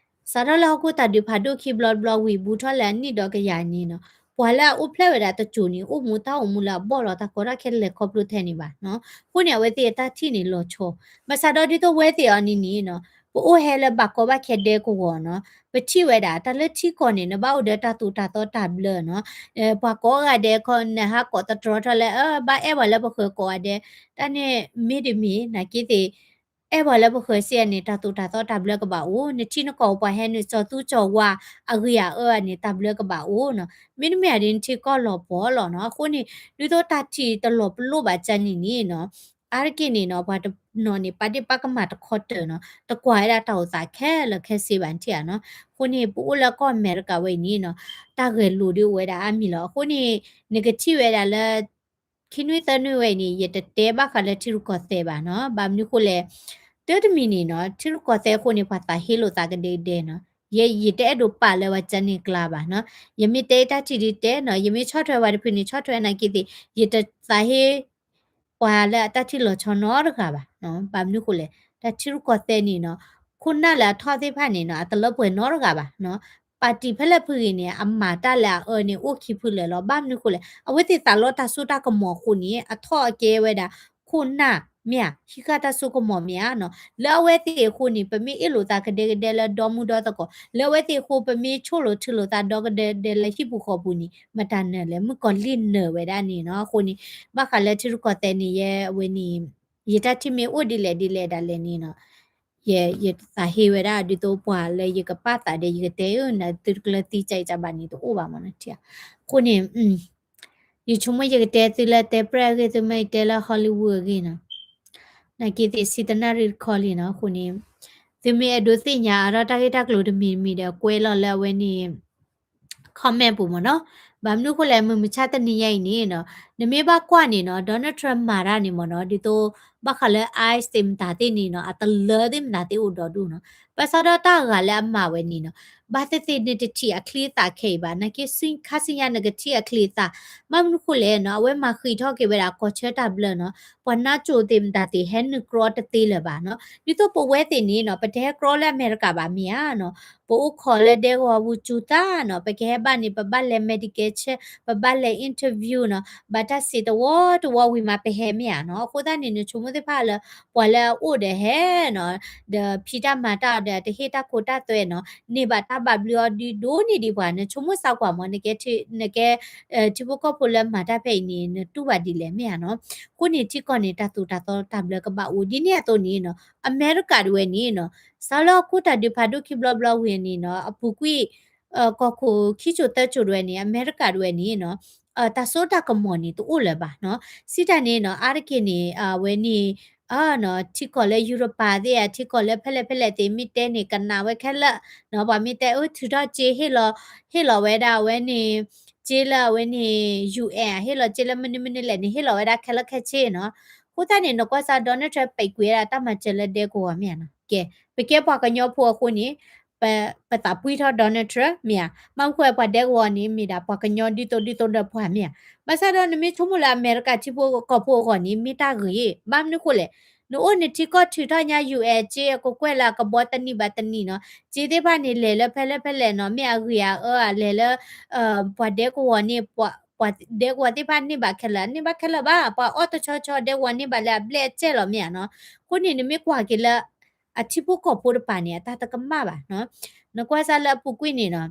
စးထီၣ်လၢဟီၣ်ခိၣ်တၢ်ဒုးဖးဒိၣ်ခံဘျီတဘျီဝံၤ ဘူးထီၣ်လၢအနံၣ်ဒီးကယၤန့ၣ်နီၤ, ပှၤလၢအအိၣ်ဖျဲၣ်ဝဲဒၣ်တစိၤန့ၣ် အိၣ်မူတၢ်အိၣ်မူလၢအဘီၣ်လီၤ တၢ်ကီတၢ်ခဲလဲၤခီဖျိထဲန့ၣ်ဘၣ်နီၤ, အဃိန့ၣ် အဝဲသ့ၣ်အတၢ်ထံၣ်န့ၣ်လီၤဆီ, ဘၣ်ဆၣ်ဒီးဒ်သိးဝဲသ့ၣ်အီၤန့ၣ်န့ၣ်နီၤ, ပအိၣ်ဟဲလၢဘၣ်ကီဘၣ်ခဲဒဲကဝီၤနီၤ, ပထံၣ်ဝဲဒၣ် တၢ်လၢထံကီၢ်န့ၣ် နဘၣ်အိၣ်ဒီးတၢ်သိၣ်တၢ်သီတၢ်ဘျၢနီၤ, ပှၤကိးဂၤဒဲးခီ နဟးကိးသတြီထီၣ်လၢ အၢ ဘၣ်အဲၣ်ပှၤလၢပဃၢၤကိးဂၤဒဲး, တၢ်န့ၣ်မ့ၢ်တမ့ၢ် နာ်က့သ့ၣ် အဲၣ်ပှၤလၢပဃၢၤစ့ၢ်ဧါန့ၣ် တၢ်သိၣ်တၢ်သီတၢ်ဘျၢကဘၣ်အိၣ်, နထံနကီၢ်ပှၤဟဲနုာ်စီၤသူစီၤဝါ အဂ့ၤအအၢန့ၣ် တၢ်ဘျၢကဘၣ်အိၣ်နီၤ, မ့တမ့ၢ်ဒ်န့ၣ် နထံကီၢ်လီၤပှီၢ်လီၤနီၤ, အဃိန့ၣ် ဒ်သိးတၢ်ထံၣ်တလီၤပလိာ်ဘၣ်ကန့ၣ်န့ၣ်နီၤ, အါတက့ၢ်န့ၣ်နီၤ ပှၤတနီၤန့ၣ် ပာ်ဒ့ၣ်ပာ်ကမၣ်တခီတၢၢ်နီၤ, တကွၢ်ဝဲဒၣ်တၢ်အိၣ်သးခဲလၢာ်ခဲဆ့ဘၣ်နထံၣ်ဧါနီၤ, အဃိန့ၣ် ပအိၣ်လၢကီၢ်အမဲရကၤဝဲအံၤန့ၣ်နီၤ, တၢ်ဂဲၤလိာ်ဒ်အိၣ်ဝဲဒၣ်အါမံၤလီၤ, အဃိန့ၣ် နကထံၣ်ဝဲဒၣ်လၢ ခံနွံသၢနွံဝဲအံၤန့ၣ် ယတတဲဘၣ်ဃးလၢထံရူၢ်ကီၢ်သဲးဘၣ်နီၤ, ဘၣ်မနုၤဃိလဲၣ်, တၢ်တမံၤန့ၣ်နီၤ ထံရူၢ်ကီၢ်သဲးအဃိန့ၣ် ပှၤသးဟ့လိာ်သးကဒဲကဒဲနီၤ, ယဲယတအဲၣ်ဒိးပာ်လၢပှၤကန့ၣ်ကျါဘၣ်နီၤ, ယမ့ၢ်တဲတၢ်ထံၣ်ဒ်တဲနီၤ, ယမ့ၢ်ဆီၣ်ထွဲပှၤတဖုန့ၣ် ဆီၣ်ထွဲနာ်က့သ့ၣ် ယတသးဟ့ ပှၤလၢအတၢ်ထံၣ်လီၤဆီနီတဂၤဘၣ်, ဘၣ်မနုၤဃိလဲၣ်, တၢ်ထံရူၢ်ကီၢ်သဲးန့ၣ်နီၤ, ခိၣ်နၢ်လၢအထီၣ်သ့ၣ်တဖၣ်န့ၣ်နီၤ အတလၢပှဲၤနီတဂၤဘၣ်နီၤ, ပၣ်တံၣ်ဖဲလဲၣ်ဖုဂ့ၤန့ၣ် အမၤတၢ်လၢအအၢန့ၣ် အိၣ်ခံဖုလၢာ်လီၤ, ဘၣ်မနုၤဃိလဲၣ်, အဝဲသ့ၣ်သးလီတၢ်စိတၢ်ကမီၤအဃိန့ၣ် အထီၣ်အကဲဝဲဒၣ် ခိၣ်နၢ်မ့ၢ်ဧါ, ဟံးဃာ်တၢ်စိကမီၤမ့ၢ်ဧါနီၤ, လၢအဝဲသ့ၣ်အဃိန့ၣ် ပမ့ၢ်အ့ၣ်လိာ်သးကဒဲကဒဲလၢဒီမုၢ်ဒီသကိး, လၢအဝဲသ့ၣ်အဃိ ပမ့ၢ်ဆိၣ်လိာ်ထုးလိာ်သးဒီကဒဲကဒဲလၢဟံၣ်ပူၤဃီပူၤန့ၣ် မတၤနၢၤလဲၣ်, မုၣ်ကီၤလံၢ်နၢၤဝဲဒၣ်န့ၣ်နီၤ, အဃိန့ၣ် ဘၣ်ဃးလၢထံရူၢ်ကီၢ်သဲးန့ၣ် ယဲအဝဲန့ၣ် ယတၢ်ထံၣ်မ့ၢ်အိၣ်ဒ်လဲၣ်ဒ်လဲၣ်ဒၣ်လဲာ်န့ၣ်နီၤ, ယ ယတသးဟ့ဝဲဒၣ်ဒ်သိးပှၤလၢယကပာ်သးဒီး ယကတဲအၢ နသုတကလၢသံကၢအံၤကၢဘၣ်န့ၣ် တအိၣ်ဘၣ်မးနီၤ, အဃိန့ၣ် ယဆိကမိၣ်ယကတဲသုလၢတဲပြဲၣ်အဂ့ၢ် သုမ့ၢ်တဲလၢ Hollywood အဂ့ၢ်နီၤ, နာ်က့သ့ၣ်ဆံတနၣ်ရံၣ်တခီလံနီၤ, အဃိန့ၣ် သုမ့ၢ်အဲၣ်ဒိးသ့ၣ်ညါအါထီၣ်တၢ်ဂ့ၢ်တၢ်ကျိၤတမံၤတမံၤဒီး ကွဲးလီၤလၢအဝဲန့ၣ် comment ပူၤမးနီၤ, ဘၣ်မနုၤအဃိလဲၣ် မုၢ်မဆါတနံၤညါအံၤန့ၣ်နီၤ, နမ့ၢ်ဘၣ်ကွၢ်န့ၣ်နီၤ Donald Trump မၤတၢ်န့ၣ်မးနီၤ ဒ်သိး ဘၣ်ဃးလၢ ICE သ့ၣ်မတၤသ့ၣ်န့ၣ်နီၤ အတလၢသ့ၣ်မတၤသ့ၣ်အိၣ်ဒီဒူၣ်နီၤ, ဘၣ်ဆၣ်ဒီးတၢ်အဂၤလၢအမၤဝဲန့ၣ်နီၤ ဘၣ်သ့ၣ်သ့ၣ်နတထံၣ်အချံအသၣ်ခဲအံၤဘၣ်, နာ်က့ဆူခါဆူညါနကထံၣ်အချံအသၣ်, ဘၣ်မနုၤအဃိလဲၣ်နီၤ အဝဲမၤဃံးထီၣ်က့ၤဝဲဒၣ်ကီၢ်ဆၢတၢ်ဘျၢနီၤ, ပှၤနါစိၤသ့ၣ်မတၤသ့ၣ်ဟဲနုာ်ကြီတသ့လၢၤဘၣ်နီၤ, ဒ်သိးပဝဲသ့ၣ်န့ၣ်နီၤ ပတဟဲကြီလၢအမဲရကၤဘၣ်မ့ၢ်ဧါနီၤ ပအိၣ်ခိးလၢဒဲကဝီၤပူၤစူၤသးနီၤ, ပကဟဲဘၣ်န့ၣ် ပဘၣ်လဲၤ medical check, ပဘၣ်လဲၤ interview နီၤ, ဘၣ်တၢ်စံးတဝီတဝီဝံၤမး ပဟဲမ့ၢ်ဧါနီၤ, အဃိသတးန့ၣ် နဆိကမိၣ်သ့ၣ်တဖၣ်လၢ ပှၤလၢအအိၣ်ဒီးဟဲနီၤ, ဒီးဖံးတၢ်မၤတၢ်အီၤဒီး တဟ့ၣ်တၢ်ခိတၢ်သွဲနီၤ, န့ၢ်ဘၣ်တၢ်ဘၣ်ဘျုးအီၤဒ်ဒိၣ်န့ၢ်ဒံးပှၤ, နဆိကမိၣ်စးကွၢ်မး နကဲ နကဲ ထံဖိကီၢ်ဖိလၢမၤတၢ်ဖဲအံၤန့ၣ် နတူၢ်ဘၣ်ဒ်လဲၣ်မ့ၢ်ဧါနီၤ, အဃိန့ၣ် ထံကီၢ်န့ၣ် တၢ်သိၣ်တၢ်သီတၢ်ဘျၢကဘၣ်အိၣ် ဒ်န့ၣ်အသိးန့ၣ်နီၤ, အမဲရကၤတဝဲန့ၣ်နီၤ, စးလၢဟီၣ်ခိၣ်တၢ်ဒုးဖးဒိၣ်ခံဘျီဘျီဝံၤန့ၣ်နီၤ, အပူၤကွံာ် ကီၢ်ခိၣ်ခံစိၤသၢစိၤတဝဲန့ၣ် အမဲရကၤတဝဲန့ၣ်နီၤ, တၢ်စိတၢ်ကမီၤန့ၣ်တအိၣ်လၢၤဘၣ်နီၤ. စံးတၢ်န့ၣ်နီၤ အါတက့ၢ်န့ၣ် အဝဲန့ၣ် ထံကီၢ်လၢယူရပၤသ့ၣ်ဧါ ထံကီၢ်လၢဖဲလဲၣ်ဖဲလဲၣ်သ့ၣ် မ့ၢ်တဲန့ၣ် ကနၣ်ဝဲခဲလၢာ်နီၤ. ပှၤမ့ၢ်တဲအၢ ထုးထီၣ်စ့ ဟ့ၣ်လီၤ ဟ့ၣ်လီၤဝဲဒၣ်အဝဲန့ၣ် စ့လၢအဝဲန့ၣ် ယူၣ်အဲၣ် ဟ့ၣ်လီၤစ့လၢမနုၤမနုၤလဲၣ်န့ၣ် ဟ့ၣ်လီၤဝဲဒၣ်ခဲလၢာ်ခဲဆ့နီၤ. အဃိသတးန့ၣ် နကွၢ်စ့ၢ် Donald Trump ပာ်ကွံာ်ဝဲဒၣ်တၢ်မၤစၢၤလၢဒဲကဝီၤမ့ၢ်ဧါနီၤ. ကဲ ပကဲပှၤကညီဖိအဃိန့ၣ် ပသးပှံၢ်ထီၣ် Donald Trump မ့ၢ်ဧါ. ဘၣ်မနုၤဃိ ပှၤဒဲကဝီၤန့ၣ် မ့ၢ်ဒၣ်ပှၤကညီဒ်သိးဒ်သိးဒီးပှၤမ့ၢ်ဧါ. ဘၣ်ဆၣ်ဒီးနမ့ၢ်ဆိကမိၣ်လၢအမဲရကၤထံဖိကီၢ်ဖိအဂီၢ်န့ၣ် မ့ၢ်တၢ်ဂ့ၤ ဘၣ်မနုၤဃိလဲၣ်. နအိၣ်နထံကီၢ်ထုးထီၣ်ညါ ယူၣ်အဲၣ် စ့အကကွဲၢ်လၢအကဘီတနံၣ်ဘၣ်တနံၣ်နီၤ. စ့သ့ၣ်တဖၣ်န့ၣ် လဲၤလၢဖဲလဲၣ်ဖဲလဲၣ်နီၤ မ့ၢ်အဂ့ၤအအၢ လဲၤလၢ ပှၤဒဲကဝီၤန့ၣ် ပှၤဒဲကဝီၤသ့ၣ်တဖၣ်န့ၢ်ဘၣ်ခဲလၢာ် န့ၢ်ဘၣ်ခဲလၢာ်ဘၣ် ပှၤအီၣ်တဆီဆီ ဒဲကဝီၤန့ၢ်ဘၣ်လၢအဘျဲၣ်အစဲၣ်လီၤမ့ၢ်ဧါနီၤ. အဃိန့ၣ် နမ့ၢ်ကွၢ်က့ၤလၢ အထံဖိကီၢ်ဖိတပၤန့ၣ် အတၢ်တကမၣ်ဘၣ်နီၤ. နကွၢ်စ့ၢ်လၢအပူၤကွံာ်န့ၣ်နီၤ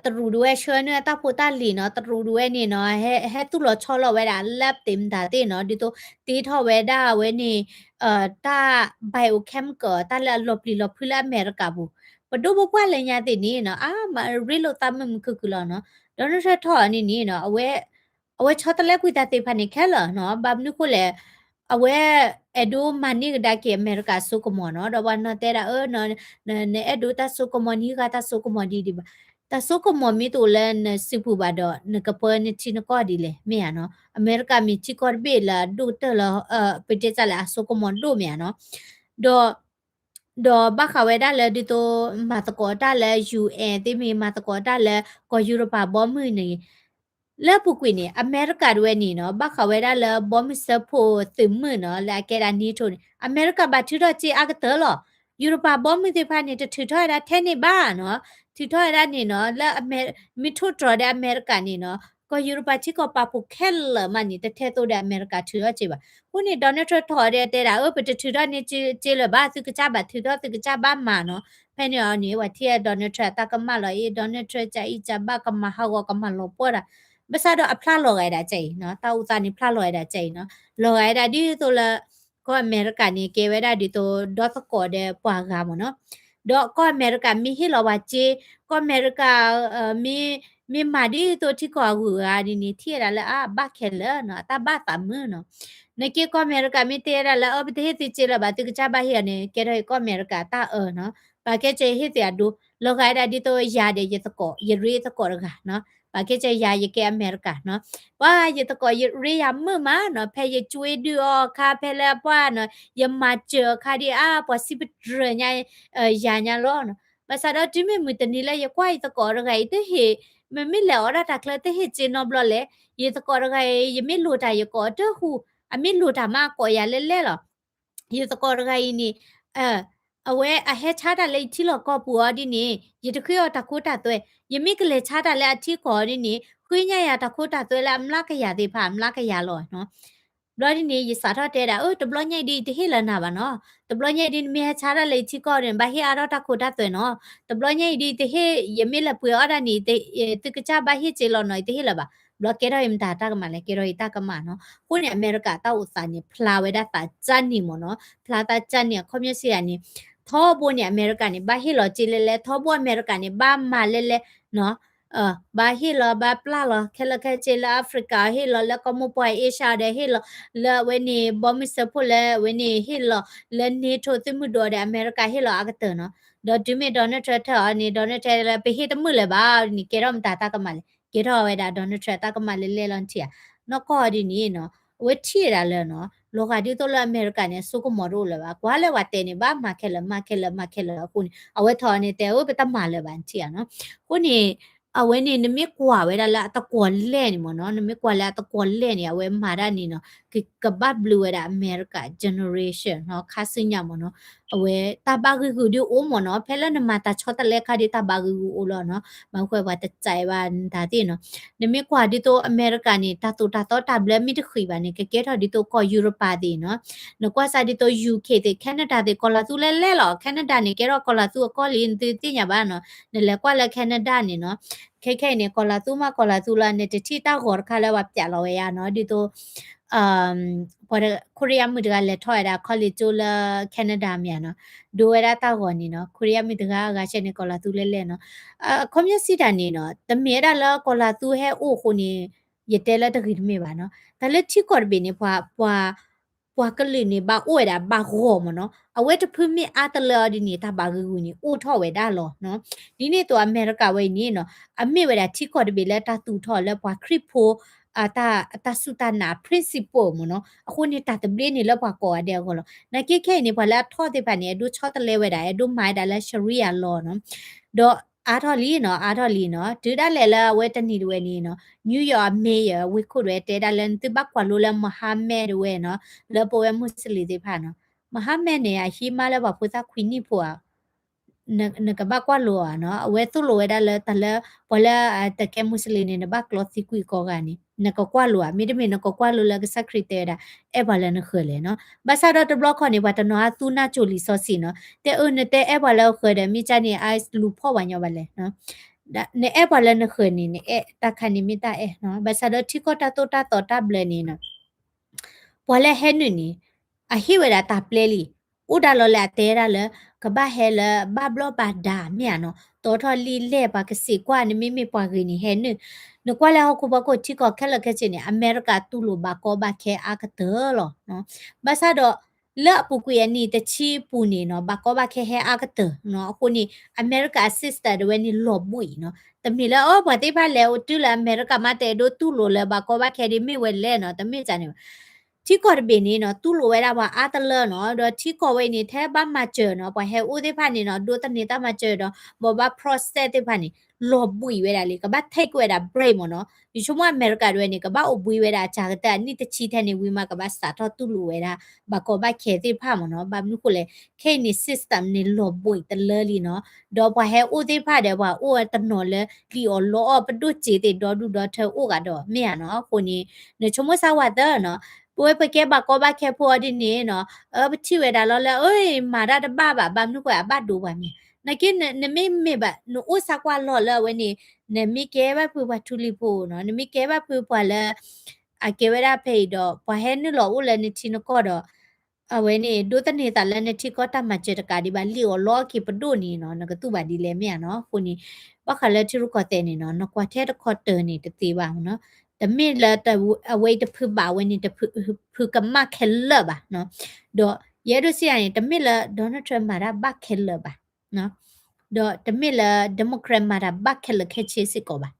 တရူးဒၣ်ဝဲဆှၢန့ၢ်အတၢ်ဖိတၢ်လံၤနီၤ တရူးဒၣ်ဝဲန့ၣ်နီၤ ဟဲသူၣ်လီၤဆီလီၤဝဲဒၣ် lab သ့ၣ်မတၤသ့ၣ်နီၤ ဒ်သိးတ့ထီၣ်ဝဲဒၣ်အဝဲန့ၣ် တၢ် biochemical တၢ်လၢအလီၤပျံၤလီၤဖုးလၢအမဲရကၤပူၤ ပဒိၣ်ပပှၢ်လၢညါသ့ၣ်န့ၣ်နီၤ အါမးရ့လိာ်သးမုာ်မုာ်ခုၣ်ခုၣ်လီၤနီၤ. Donald Trump ထီၣ်အီၤန့ၣ်န့ၣ်နီၤ အဝဲဆီတလဲကွံာ်တၢ်သ့ၣ်တဖၣ်န့ၣ်ခဲလၢာ်နီၤ ဘၣ်မနုၤဃိလဲၣ် အဝဲအဲၣ်ဒိးမၤန့ၢ်ကဒါက့ၤအမဲရကၤအစိကမီၤနီၤ ဒီးပှၤနီၤတဲဒၣ်အၢ နအဲၣ်ဒိးတၢ်စိကမီၤ နဟံးဃာ်တၢ်စိကမီၤဒ်ဒံးဘၣ် တၢ်စိကမီၤမ့ၢ်တအိၣ်လၢနစုပူၤဘၣ်ဒီး နကပၢနထံနကီၢ်ဒ်လဲၣ် မ့ၢ်ဧါနီၤ. အမဲရကၤမ့ၢ်ထံကီၢ်တဘ့ၣ်လၢအဒိၣ်ကတၢၢ်လၢ ပတဲစ့ၢ်လၢအစိကမီၤဒိၣ်မ့ၢ်ဧါနီၤ. ဒီး ဒီးဘၣ်ဃးဝဲဒၣ်လၢဒ်သိး မၤသကိးတၢ်လၢ ယူၣ်အဲၣ် သ့ၣ်မ့ၢ် မၤသကိးတၢ်လၢကီၢ်ယူရပၤဘီမုၢ်န့ၣ် လၢအပူၤကွံာ်န့ၣ် အမဲရကၤဒၣ်ဝဲန့ၣ်နီၤ ဘၣ်ဃးဝဲဒၣ်လၢဘီမုၢ်စၢဖှိၣ်သုးမုၢ်နီၤ လၢအကဲဒၣ် NATO န့ၣ် အမဲရကၤဘၣ်ထုးထီၣ်စ့အါကတၢၢ်လီၤ. ယူရပၤဘီမုၢ်သ့ၣ်တဖၣ်န့ၣ် တထုးထီၣ်ဝဲဒၣ်ထဲန့ၣ်ဘၣ်နီၤ ထုးထီၣ်ဝဲဒၣ်န့ၣ်နီၤ လၢအမဲ မ့ၢ်ထိၣ်တြီၤဒီးအမဲရကၤန့ၣ်နီၤ ကီၢ်ယူရပၤထံကီၢ်ပာ်ဖှိၣ်ခဲလၢာ်မးန့ၣ် တထဲသိးဒီးအမဲရကၤထုးထီၣ်စ့ဘၣ်. အဃိန့ၣ် Donald Trump ထီၣ်အီၤဒီးတဲဒၣ် အၢ ပတထုးထီၣ်န့ၢ်စ့လၢၤဘၣ် သုကစၢ်ဘၣ်ထုးထီၣ် သုကစၢ်ဘၣ်မၤနီၤ. ဖဲန့ၣ်အီၤန့ၣ် ပှၤထံၣ် Donald Trump အတၢ်ကမၣ်လီၤအံၤ Donald Trump ကအံၣ်စၢ်ဘၣ် ကမၤဟးဂီၤ ကမၤလီၤပှီၢ်တၢ် ဘၣ်ဆၣ်ဒီးအဖျါလီၤဂာ်ဒၣ်ကအံၤနီၤ တၢ်အိၣ်သးန့ၣ်ဖျါလီၤဂာ်ဒၣ်ကအံၤနီၤ လီၤဂာ်ဒၣ်ဒ်သိးလၢ ကီၢ်အမဲရကၤန့ၣ် ကဲဝဲဒၣ်ဒ်သိးဒီသကိးဒီးပှၤဂၤမ့ၢ်နီၤ. ဒီးကီၢ်အမဲရကၤမ့ၢ်ဟ့ၣ်လီၤပှၤစ့ ကီၢ်အမဲရကၤ မ့ၢ် မ့ၢ်မၤဒ်သိးထံကီၢ်အဂုၤအဂၤဒ်န့ၣ် ထံၣ်ဝဲဒၣ်လၢအဘၣ်ခဲလၢာ်နီၤ အတၢ်ဘၣ်သးမုာ်နီၤ. နက့ကီၢ်အမဲရကၤမ့ၢ်တဲဝဲဒၣ်လၢ အၢ ပတဟ့ၣ်သုစ့လၢၤဘၣ် သုကစၢ်ဘၣ်ဟ့ၣ်အီၤန့ၣ် ကဲထီၣ်အံၤကီၢ်အမဲရကၤတၢ်အၢနီၤ. ပာ်ကဲစၢၤယဟ့ၣ်သုအဒိ လီၤဂာ်ဒၣ်ဒ်သိးယၤဒီးယသကိး ယရ့သကိးတဂၤနီၤ ပာ်ကဲစၢၤယၤယကဲအမဲရကၤနီၤ ပှၤယသကိးယရ့ယၤမုာ်မးနီၤ ဖဲယကွ့ဒုးအီၤအခါ ဖဲလၢပှၢ်နီၤ ယမၤစၢၤအခါဒ်အါ ပှၤစံးပတြၢၤညါ ယၤညါလီၤနီၤ. ဘၣ်ဆၣ်ဒီးတုၤမ့ၢ်မုၢ်တနံၤလၢယကွၢ်ယသကိးတဂၤအံၤ တဟ့ၣ် မ့မ့ၢ်လဲၤအီၣ်ဒၣ်တၢ်ချၢတဟ့ၣ်စ့နီတဘျီလဲၣ်. ယသကိးတဂၤအံၤ ယမ့ၢ်လိၣ်တၢ်ယကိးအီၤတဟူး အမ့ၢ်လိၣ်တၢ်မးအကိးယၤလဲၣ်လဲၣ်လီၤ ယသကိးတဂၤအံၤန့ၣ် အဝဲအဟဲဆါတၢ်လၢယထံလီၢ်ကီၢ်ပူၤအီၤဒ်န့ၣ် ယတဃ့အီၤတၢ်ခိတၢ်သွဲ ယမ့ၢ်ကလဲၤဆါတၢ်လၢအထံကီၢ်အီၤဒ်န့ၣ် ဃ့ညါယၤတၢ်ခိတၢ်သွဲလၢအမျးကယၤသ့ၣ်တဖၣ် အမျးကယၤလီၤနီၤ. ဘျီဒ်န့ၣ် ယစးထီၣ်တဲဒၣ် အၢ တဘျီညါအံၤဒ်ယတဟ့ၣ်လၢၤနၤဘၣ်နီၤ တဘျီညါအံၤဒ်နမ့ၢ်ဟဲဆါတၢ်လၢယထံကီၢ်န့ၣ် ဘၣ်ဟ့ၣ်အါထီၣ်တၢ်ခိတၢ်သွဲနီၤ တဘျီညါအံၤဒ်ယတဟ့ၣ် ယမ့ၢ်လဲၤပှ့ၤအီၣ်ဒၣ်န့ၣ် သုကစၢ်ဘၣ်ဟ့ၣ်စ့လီၤနီၤ ယတဟ့ၣ်လၢၤဘၣ် ဘျီကဲထီၣ်အံၤမတၤတၢ်ကမၣ်လဲၣ် ကဲထီၣ်အံၤတၢ်ကမၣ်နီၤ. အဃိန့ၣ် အမဲရကၤတၢ်အိၣ်သးန့ၣ် ဖျါဝဲဒၣ်သးစၢ်န့ၣ်မ့ၢ်နီၤ ဖျါသးစၢ်န့ၣ် အခီပညီစံးဒၣ်န့ၣ် ထီဘိန့ၣ် အမဲရကၤန့ၣ် ဘၣ်ဟ့ၣ်လီၤစ့လဲၣ်လဲၣ် ထီဘိအမဲရကၤန့ၣ် ဘၣ်မၤလဲၣ်လဲၣ်နီၤ ဘၣ်ဟ့ၣ်လီၤဘၣ်ပျၢ်လီၤ ခဲလၢာ်ခဲဆ့လၢ Africa ဟ့ၣ်လီၤလၢကီၢ်မိၢ်ပှၢ် Asia ဒီးဟ့ၣ်လီၤလၢအဝဲန့ၣ် ဘီမုၢ်စၢဖှိၣ်လၢအဝဲန့ၣ် ဟ့ၣ်လီၤလၢ NATO သုးမုၢ်ဒိၣ်ဒီး အမဲရကၤဟ့ၣ်လီၤအါကတၢၢ်နီၤ. ဒီးတုၤမ့ၢ် Donald Trump ထီၣ်အီၤန့ၣ် Donald Trump လၢပဟ့ၣ်တမုာ်လၢၤဘၣ်န့ၣ် ကဲထီၣ်မတၤတၢ်ကမၣ်လဲၣ် ကဲထီၣ်ဝဲဒၣ် Donald Trump တၢ်ကမၣ်လဲၣ်လဲၣ်လီၤထံၣ်ဧါ. နီၢ်ကီၢ်ဒ်န့ၣ်နီၤ အဝဲထံၣ်ဝဲဒၣ်လၢနီၤ လီၤဂာ်ဒ်သိးလၢအမဲရကၤန့ၣ် အစိကမီၤတအိၣ်လၢၤဘၣ် ကွၢ်လၢပှၤတဲန့ၣ် ဘၣ်မၤခဲလၢာ် မၤခဲလၢာ် မၤခဲလၢာ်အဃိန့ၣ် အဝဲထီၣ်အီၤန့ၣ် တဲအၢ ပတမၤလၢၤဘၣ်ထံၣ်ဧါနီၤ. အဃိန့ၣ် အဝဲန့ၣ် နမ့ၢ်ကွၢ်ဝဲဒၣ်လၢအတကွီၢ်လဲၢ်န့ၣ်မ့ၢ်နီၤ နမ့ၢ်ကွၢ်လၢအတကွီၢ်လဲၢ်န့ၣ် အဝဲမၤတၢ်န့ၣ်နီၤ ကဘၣ်ဘျုးဝဲဒၣ်အမဲရကၤ generation နီၤ ခါဆူညါမ့ၢ်နီၤ အဝဲတၢ်ဘၣ်ဂံၢ်ဂုာ်ဒုးအိၣ်မ့ၢ်နီၤ ဖဲလၢနမၤတၢ်ဆီတလဲခါဒုးတၢ်ဘၣ်ဂံၢ်ဂုာ်အိၣ်လီၤနီၤ ဘၣ်ဃိပှၤတစဲးဘၣ်နတၢ်သ့ၣ်နီၤ နမ့ၢ်ကွၢ်ဒ်သိးအမဲရကၤန့ၣ် တၢ်သိၣ်တၢ်သီတၢ်ဘျၢမ့ၢ်တဃံးဘၣ်န့ၣ် ကကဲထီၣ်ဒ်သိးကီၢ်ယူရပၤသ့ၣ်နီၤ နကွၢ်စ့ၢ်ဒ်သိး UK သ့ၣ် Canada သ့ၣ် ကီၢ်လၤသူလၢလဲၣ်လီၤ Canada န့ၣ် ကဲထီၣ်ကီၢ်လၤသူအကီၢ်လံ နသုသ့ၣ်ညါဘၣ်နီၤ နလဲၤကွၢ်လၢ Canada န့ၣ်နီၤ ခဲခဲအံၤန့ၣ် ကီၢ်လၤသူမး ကီၢ်လၤသူလီၤ နတထံၣ်တၢ်ဂီၤတခါလၢပှၤပျးလီၤဝဲယါနီၤ ဒ်သိး ပှၤခိရံယါမုၣ်တဂၤလဲၤထီၣ်ဝဲဒၣ် college ကၠိလၢ Canada မ့ၢ်ဧါနီၤ, ဒိဝဲဒၣ်တၢ်ဂီၤန့ၣ်နီၤ, ခိရံယါမုၣ်တဂၤအဂၤဆဲန့ၣ် ကီၤလၤသူလဲလဲၣ်နီၤ, အခီပညီစံးတၢ်န့ၣ်နီၤ, တမ့ၢ်ဝဲဒၣ်လၢကီၤလၤသူဟဲအိၣ်အဃိန့ၣ် ယတဲလၢတဂ့ၤတမ့ၢ်ဘၣ်နီၤ, တၢ်လၢထံကီၢ်တဘ့ၣ်န့ၣ် ပှၤ ပှၤကလုာ်န့ၣ် ဘၣ်အိၣ်ဝဲဒၣ်ဘၣ်ဂီၢ်မ့ၢ်နီၤ, အဝဲတဖုမ့ၢ်အါတလၢအီၤဒ်န့ၣ် တၢ်ဘၣ်ဂ့ၢ်ဂူာ်န့ၣ် အိၣ်ထီၣ်ဝဲဒၣ်လီၤနီၤ, ဒ်န့ၣ်အသိးအမဲရကၤဝဲအံၤန့ၣ်နီၤ, အမ့ၢ်ဝဲဒၣ်ထံကီၢ်တဘ့ၣ်လၢတၢ်သူၣ်ထီၣ်လၢပှၤခရံာ်ဖိ တၢ်စူၢ်တၢ်နာ် principle မ့ၢ်နီၤ, အဃိန့ၣ် တၢ်သဘျ့န့ၣ်လၢပှၤကိးဂၤဒဲးအဂီၢ်လီၤ, နာ်က့ခဲအံၤန့ၣ် ပှၤလၢအထီၣ်သ့ၣ်တဖၣ်န့ၣ် အဲၣ်ဒိးဆီတလဲဝဲဒၣ် အဲၣ်ဒိးမၤဝဲဒၣ်လၢ Sharia law နီၤ, ဒီးအါထီၣ်လံနီၤ, အါထီၣ်လံနီၤ, တုၤဒၣ်လဲာ်လၢအဝဲတနံၤတဝဲန့ၣ်နီၤ, New York mayor ဝ့ၢ်ခိၣ်တဝဲတဲဒၣ်လၢ နသုဘၣ်ကွၢ်လိလၢ Muhammad တဝဲနီၤ, လၢပဝဲမူစလ့ၣ်သ့ၣ်တဖၣ်နီၤ, Muhammad န့ၣ် အဟံးမါလၢပှၤဖိသၣ်ခွံနံၣ်ဖိဧါ နကဘၣ်ကွၢ်လိဧါနီၤ, အဝဲသိၣ်လိဝဲဒၣ်လၢတၢ်လၢ ပှၤလၢတကဲမူစလ့ၣ်န့ၣ် နဘၣ်ကျီသံကွံာ်ကိးဂၤန့ၣ် နကကွၢ်လိဧါ, မ့တမ့ၢ်နကကွၢ်လိလၢကစၢ်ခရံာ်တဲဝဲဒၣ် အဲၣ်ပှၤလၢနဃၢၤလဲၣ်နီၤ, ဘၣ်ဆၣ်ဒီးတဘျီခီန့ၣ် ပှၤတနီၤအသူနၢ်ကၠိလံာ်စီဆှံနီၤ, တဲအၢ နတဲအဲၣ်ပှၤလၢအဃၢၤဒီး မ့ၢ်ကၢ်န့ၣ် ICE လူၤဖီၣ်ပှၤညီဘၣ်လဲၣ်နီၤ, နအဲၣ်ပှၤလၢနဃၢၤန့ၣ် နအဲၣ်တၢ်ခါန့ၣ်မ့ၢ်တၢ်အဲၣ်နီၤ, ဘၣ်ဆၣ်ဒီးထံကီၢ်တၢ်သိၣ်တၢ်သီတၢ်ဘျၢန့ၣ်နီၤ ပှၤလၢဟဲနုာ်န့ၣ် အဟ့ၣ်ဝဲဒၣ်တၢ်ပျဲလံ, အိၣ်ဒၣ်လီၤလၢအတဲဒၣ်လၢ ကဘၣ်ဟဲလၢဘၣ်ဘျီၣ်ဘၣ်ဒါမ့ၢ်ဧါနီၤ, တီထီၣ်လံာ်လဲၢ် ပှၤကစံးကွၢ် နမ့မ့ၢ်ပှၤဂ့ၤန့ၣ်ဟဲနုာ်, နကွၢ်လၢဟီၣ်ခိၣ်ဖီခိၣ်ထံကီၢ်ခဲလၢာ်ခဲဆ့န့ၣ် အမဲရကၤတူၢ်လိာ်ဘၣ်ကီဘၣ်ခဲအါကတၢၢ်လီၤ. ဘၣ်ဆၣ်ဒီး လၢအပူၤကွံာ်အနံၣ်တဆံပူၤန့ၣ်နီၤ ဘၣ်ကီဘၣ်ခဲဟဲအါကတၢၢ်နီၤ, အဃိန့ၣ် အမဲရကၤအ system တဝဲန့ၣ်လီၤဘှံးနီၤ, တမ့ၢ်လၢအပှၤသ့ၣ်တဖၣ်လဲၤအိၣ်တုၤလၢအမဲရကၤမး တအဲၣ်ဒိးတူၢ်လိာ်လၢဘၣ်ကီဘၣ်ခဲဒ်မ့ၢ်ဝဲလဲၣ်နီၤ, တမ့ၢ်ဒ်န့ၣ်ဘၣ်. ထံကီၢ်တဘ့ၣ်န့ၣ်နီၤ တူၢ်လိာ်ဝဲဒၣ်ပှၤအါတလၢနီၤ, ဒီးထံကီၢ်ဝဲအံၤန့ၣ် ထဲဘၣ်မၤစၢၤနီၤ, ပှၤဟဲအိၣ်သ့ၣ်တဖၣ်န့ၣ်နီၤ ဒိးသန့ၤတၢ်မၤစၢၤဒီး ဘိးဘၣ် process သ့ၣ်တဖၣ်န့ၣ် လီၤဘှံးဝဲဒၣ်လံ, ကဘၣ် take ဝဲဒၣ် break မ့ၢ်နီၤ, ယဆိကမိၣ်အမဲရကၤတဝဲန့ၣ် ကဘၣ်အိၣ်ဘှံးဝဲဒၣ်အစှၤကတၢၢ်အနံၣ်တဆံထဲန့ၣ်ဝံၤမး ကဘၣ်စးထီၣ်တူၢ်လိာ်ဝဲဒၣ် ဘၣ်ကီဘၣ်ခဲသ့ၣ်တဖၣ်မ့ၢ်နီၤ, ဘၣ်မနုၤဃိလဲၣ်, ခဲအံၤန့ၣ် system န့ၣ်လီၤဘှံးတလၢလံနီၤ, ဒီးပှၤဟဲအိၣ်သ့ၣ်တဖၣ်ဒီး ပှၤအိၣ်တနီၤလၢလံာ်အီၣ်လီအီၣ်ပဒိၣ်စ့သ့ၣ်ဒီဒူၣ်ဒီထၢအိၣ်ဂၤဒီးမ့ၢ်ဧါနီၤ, အဃိန့ၣ် နဆိကမိၣ်စၢ်ဝဲသၢနီၤ, ပဝဲပကဲဘၣ်ကီဘၣ်ခဲဖိအီၤဒ်န့ၣ်နီၤ, အၢ ပထံၣ်ဝဲဒၣ်လီၤလၢ အၢ မၤတၢ်တဘၣ်ဘၣ်, ဘၣ်မနုၤဃိအဘၣ်ဒိပှၤမ့ၢ်, နာ်က့ နမ့ၢ်မ့ၢ်ဘၣ် နအိၣ်စၢ်ကွၢ်လီၤလၢအဝဲန့ၣ်, နမ့ၢ်ကဲဘၣ်ဖုပှၤထူလံၤဖိနီၤ, နမ့ၢ်ကဲဘၣ်ဖုပှၤလၢ အကဲဝဲဒၣ်ဖဲအံၤဒီး ပှၤဟဲနုာ်လီၤအိၣ်လၢနထံနကီၢ်ဒီး အဝဲန့ၣ် ဒိးသန့ၤသးလၢနထံကီၢ်တၢ်မၤစၢၤတကးဒံးဘၣ် လံာ်အီၣ်လီအီၣ်က့ၤပဒိၣ်န့ၣ်နီၤ, နကတူၢ်ဘၣ်ဒ်လဲၣ်မ့ၢ်ဧါနီၤ, အဃိန့ၣ် ဘၣ်ဃးလၢထံရူၢ်ကီၢ်သဲးန့ၣ်နီၤ, နကွၢ်ထဲတခီတၢၤန့ၣ်တသ့ဘၣ်နီၤ, တမ့ၢ်လၢ အဝဲအံၤတဖုဘၣ် အဝဲန့ၣ်တဖုကမၣ်ခဲလၢာ်ဘၣ်နီၤ, ဒီးယအဲၣ်ဒိးစံးယၤန့ၣ် တမ့ၢ်လၢ Donald Trump မၤတၢ်ဘၣ်ခဲလၢာ်ဘၣ် ဒီးတမ့ၢ်လၢ Democrat မၤတၢ်ဘၣ်ခဲလၢာ်ခဲဆ့စ့ၢ်ကီးဘၣ်.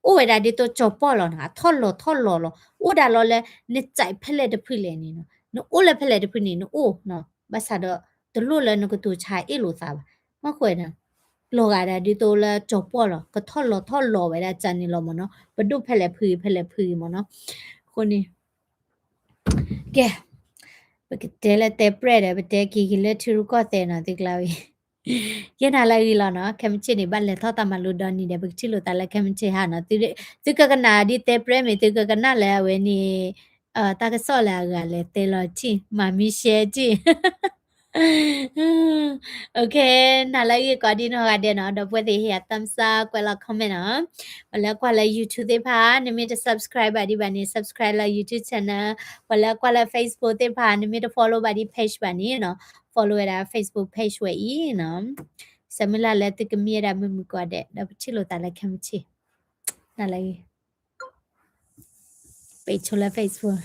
အိၣ်ဝဲဒၣ်ဒ်သိးကၠီၤပီၢ်လီၤနီၤ, အထီၣ်လီၤထီၣ်လီၤလီၤ, အိၣ်ဒၣ်လီၤလၢ နစဲးဖဲလဲၣ်တဖုလဲၣ်န့ၣ်နီၤ, နအိၣ်လၢဖဲလဲၣ်တဖုန့ၣ် နအိၣ်နီၤ, ဘၣ်ဆၣ်ဒီး တလိၣ်လၢနကတိၤဆါအ့ၣ်လိာ်သးဘၣ်. မ့ၢ်ဃိန့ၣ် လီၤဂာ်ဒၣ်ဒ်သိးလၢကၠီၤပီၢ်လီၤ, ကထီၣ်လီၤထီၣ်လီၤဝဲဒၣ်ကန့ၣ်လီၤမ့ၢ်နီၤ, ပဒိၣ်ဖဲလဲၣ်ဖုဂ့ၤ ဖဲလဲၣ်ဖုဂ့ၤမ့ၢ်နီၤ, အဃိန့ၣ် ကဲ, ပကတဲလၢတဲပြဲၢ်ဒီး ပတဲက့ၤက့ၤလၢထံရူၢ်ကီၢ်သဲးနီၤ သုကျါဝံၤ, ယဲနၤလၢအဂ့ၤလီၤနီၤ, ခဲမုၢ်ဆ့ၣ်န့ၣ် ဘၣ်လဲၤထီၣ်တၢ်မၤလိဒီနံၤဒီး ပကထံၣ်လိာ်သးလၢခဲမုၢ်ဆ့ၣ်ဟါနီၤ, သုကကနၣ်ဒ်တဲပြဲၢ်မ့ၢ် သုကကနၣ်လၢအဝဲန့ၣ် တၢ်ကစီၣ်လၢအဂၤလဲၣ် တဲလီၤထံၣ် မၤမံရှဲထံၣ် Okay, နၤလၢအဂ့ၤကိးဒံနီၢ်ဂၤဒဲးနီၤ, ဒီပုၢ်ဝဲၢ်သ့ၣ်ဟ့ၣ်ယၤ thumbs up ကွဲးလီၤ comment နီၤ, ပှၤလၢကွၢ်လၢ YouTube သ့ၣ်တဖၣ် နမ့ၢ်တ subscribe ဘၣ်ဒံးဘၣ်န့ၣ် subscribe လၢ YouTube channel, ပှၤလၢကွၢ်လၢ Facebook သ့ၣ်တဖၣ် နမ့ၢ်တ follow ဘၣ်ဒံး page ဘၣ်န့ၣ်နီၤ, follow ဝဲဒၣ် Facebook page ဝဲအံၤနီၤ, ဆၢမုၢ်လၢ်လၢသုကမံဝဲဒၣ်မုာ်မုာ်ကိးဂၤဒဲး ဒီးပထံၣ်လိာ်သးလၢခဲမုၢ်ဆ့ၣ်, နၤလၢအဂ့ၤ ပဆိလၢ Facebook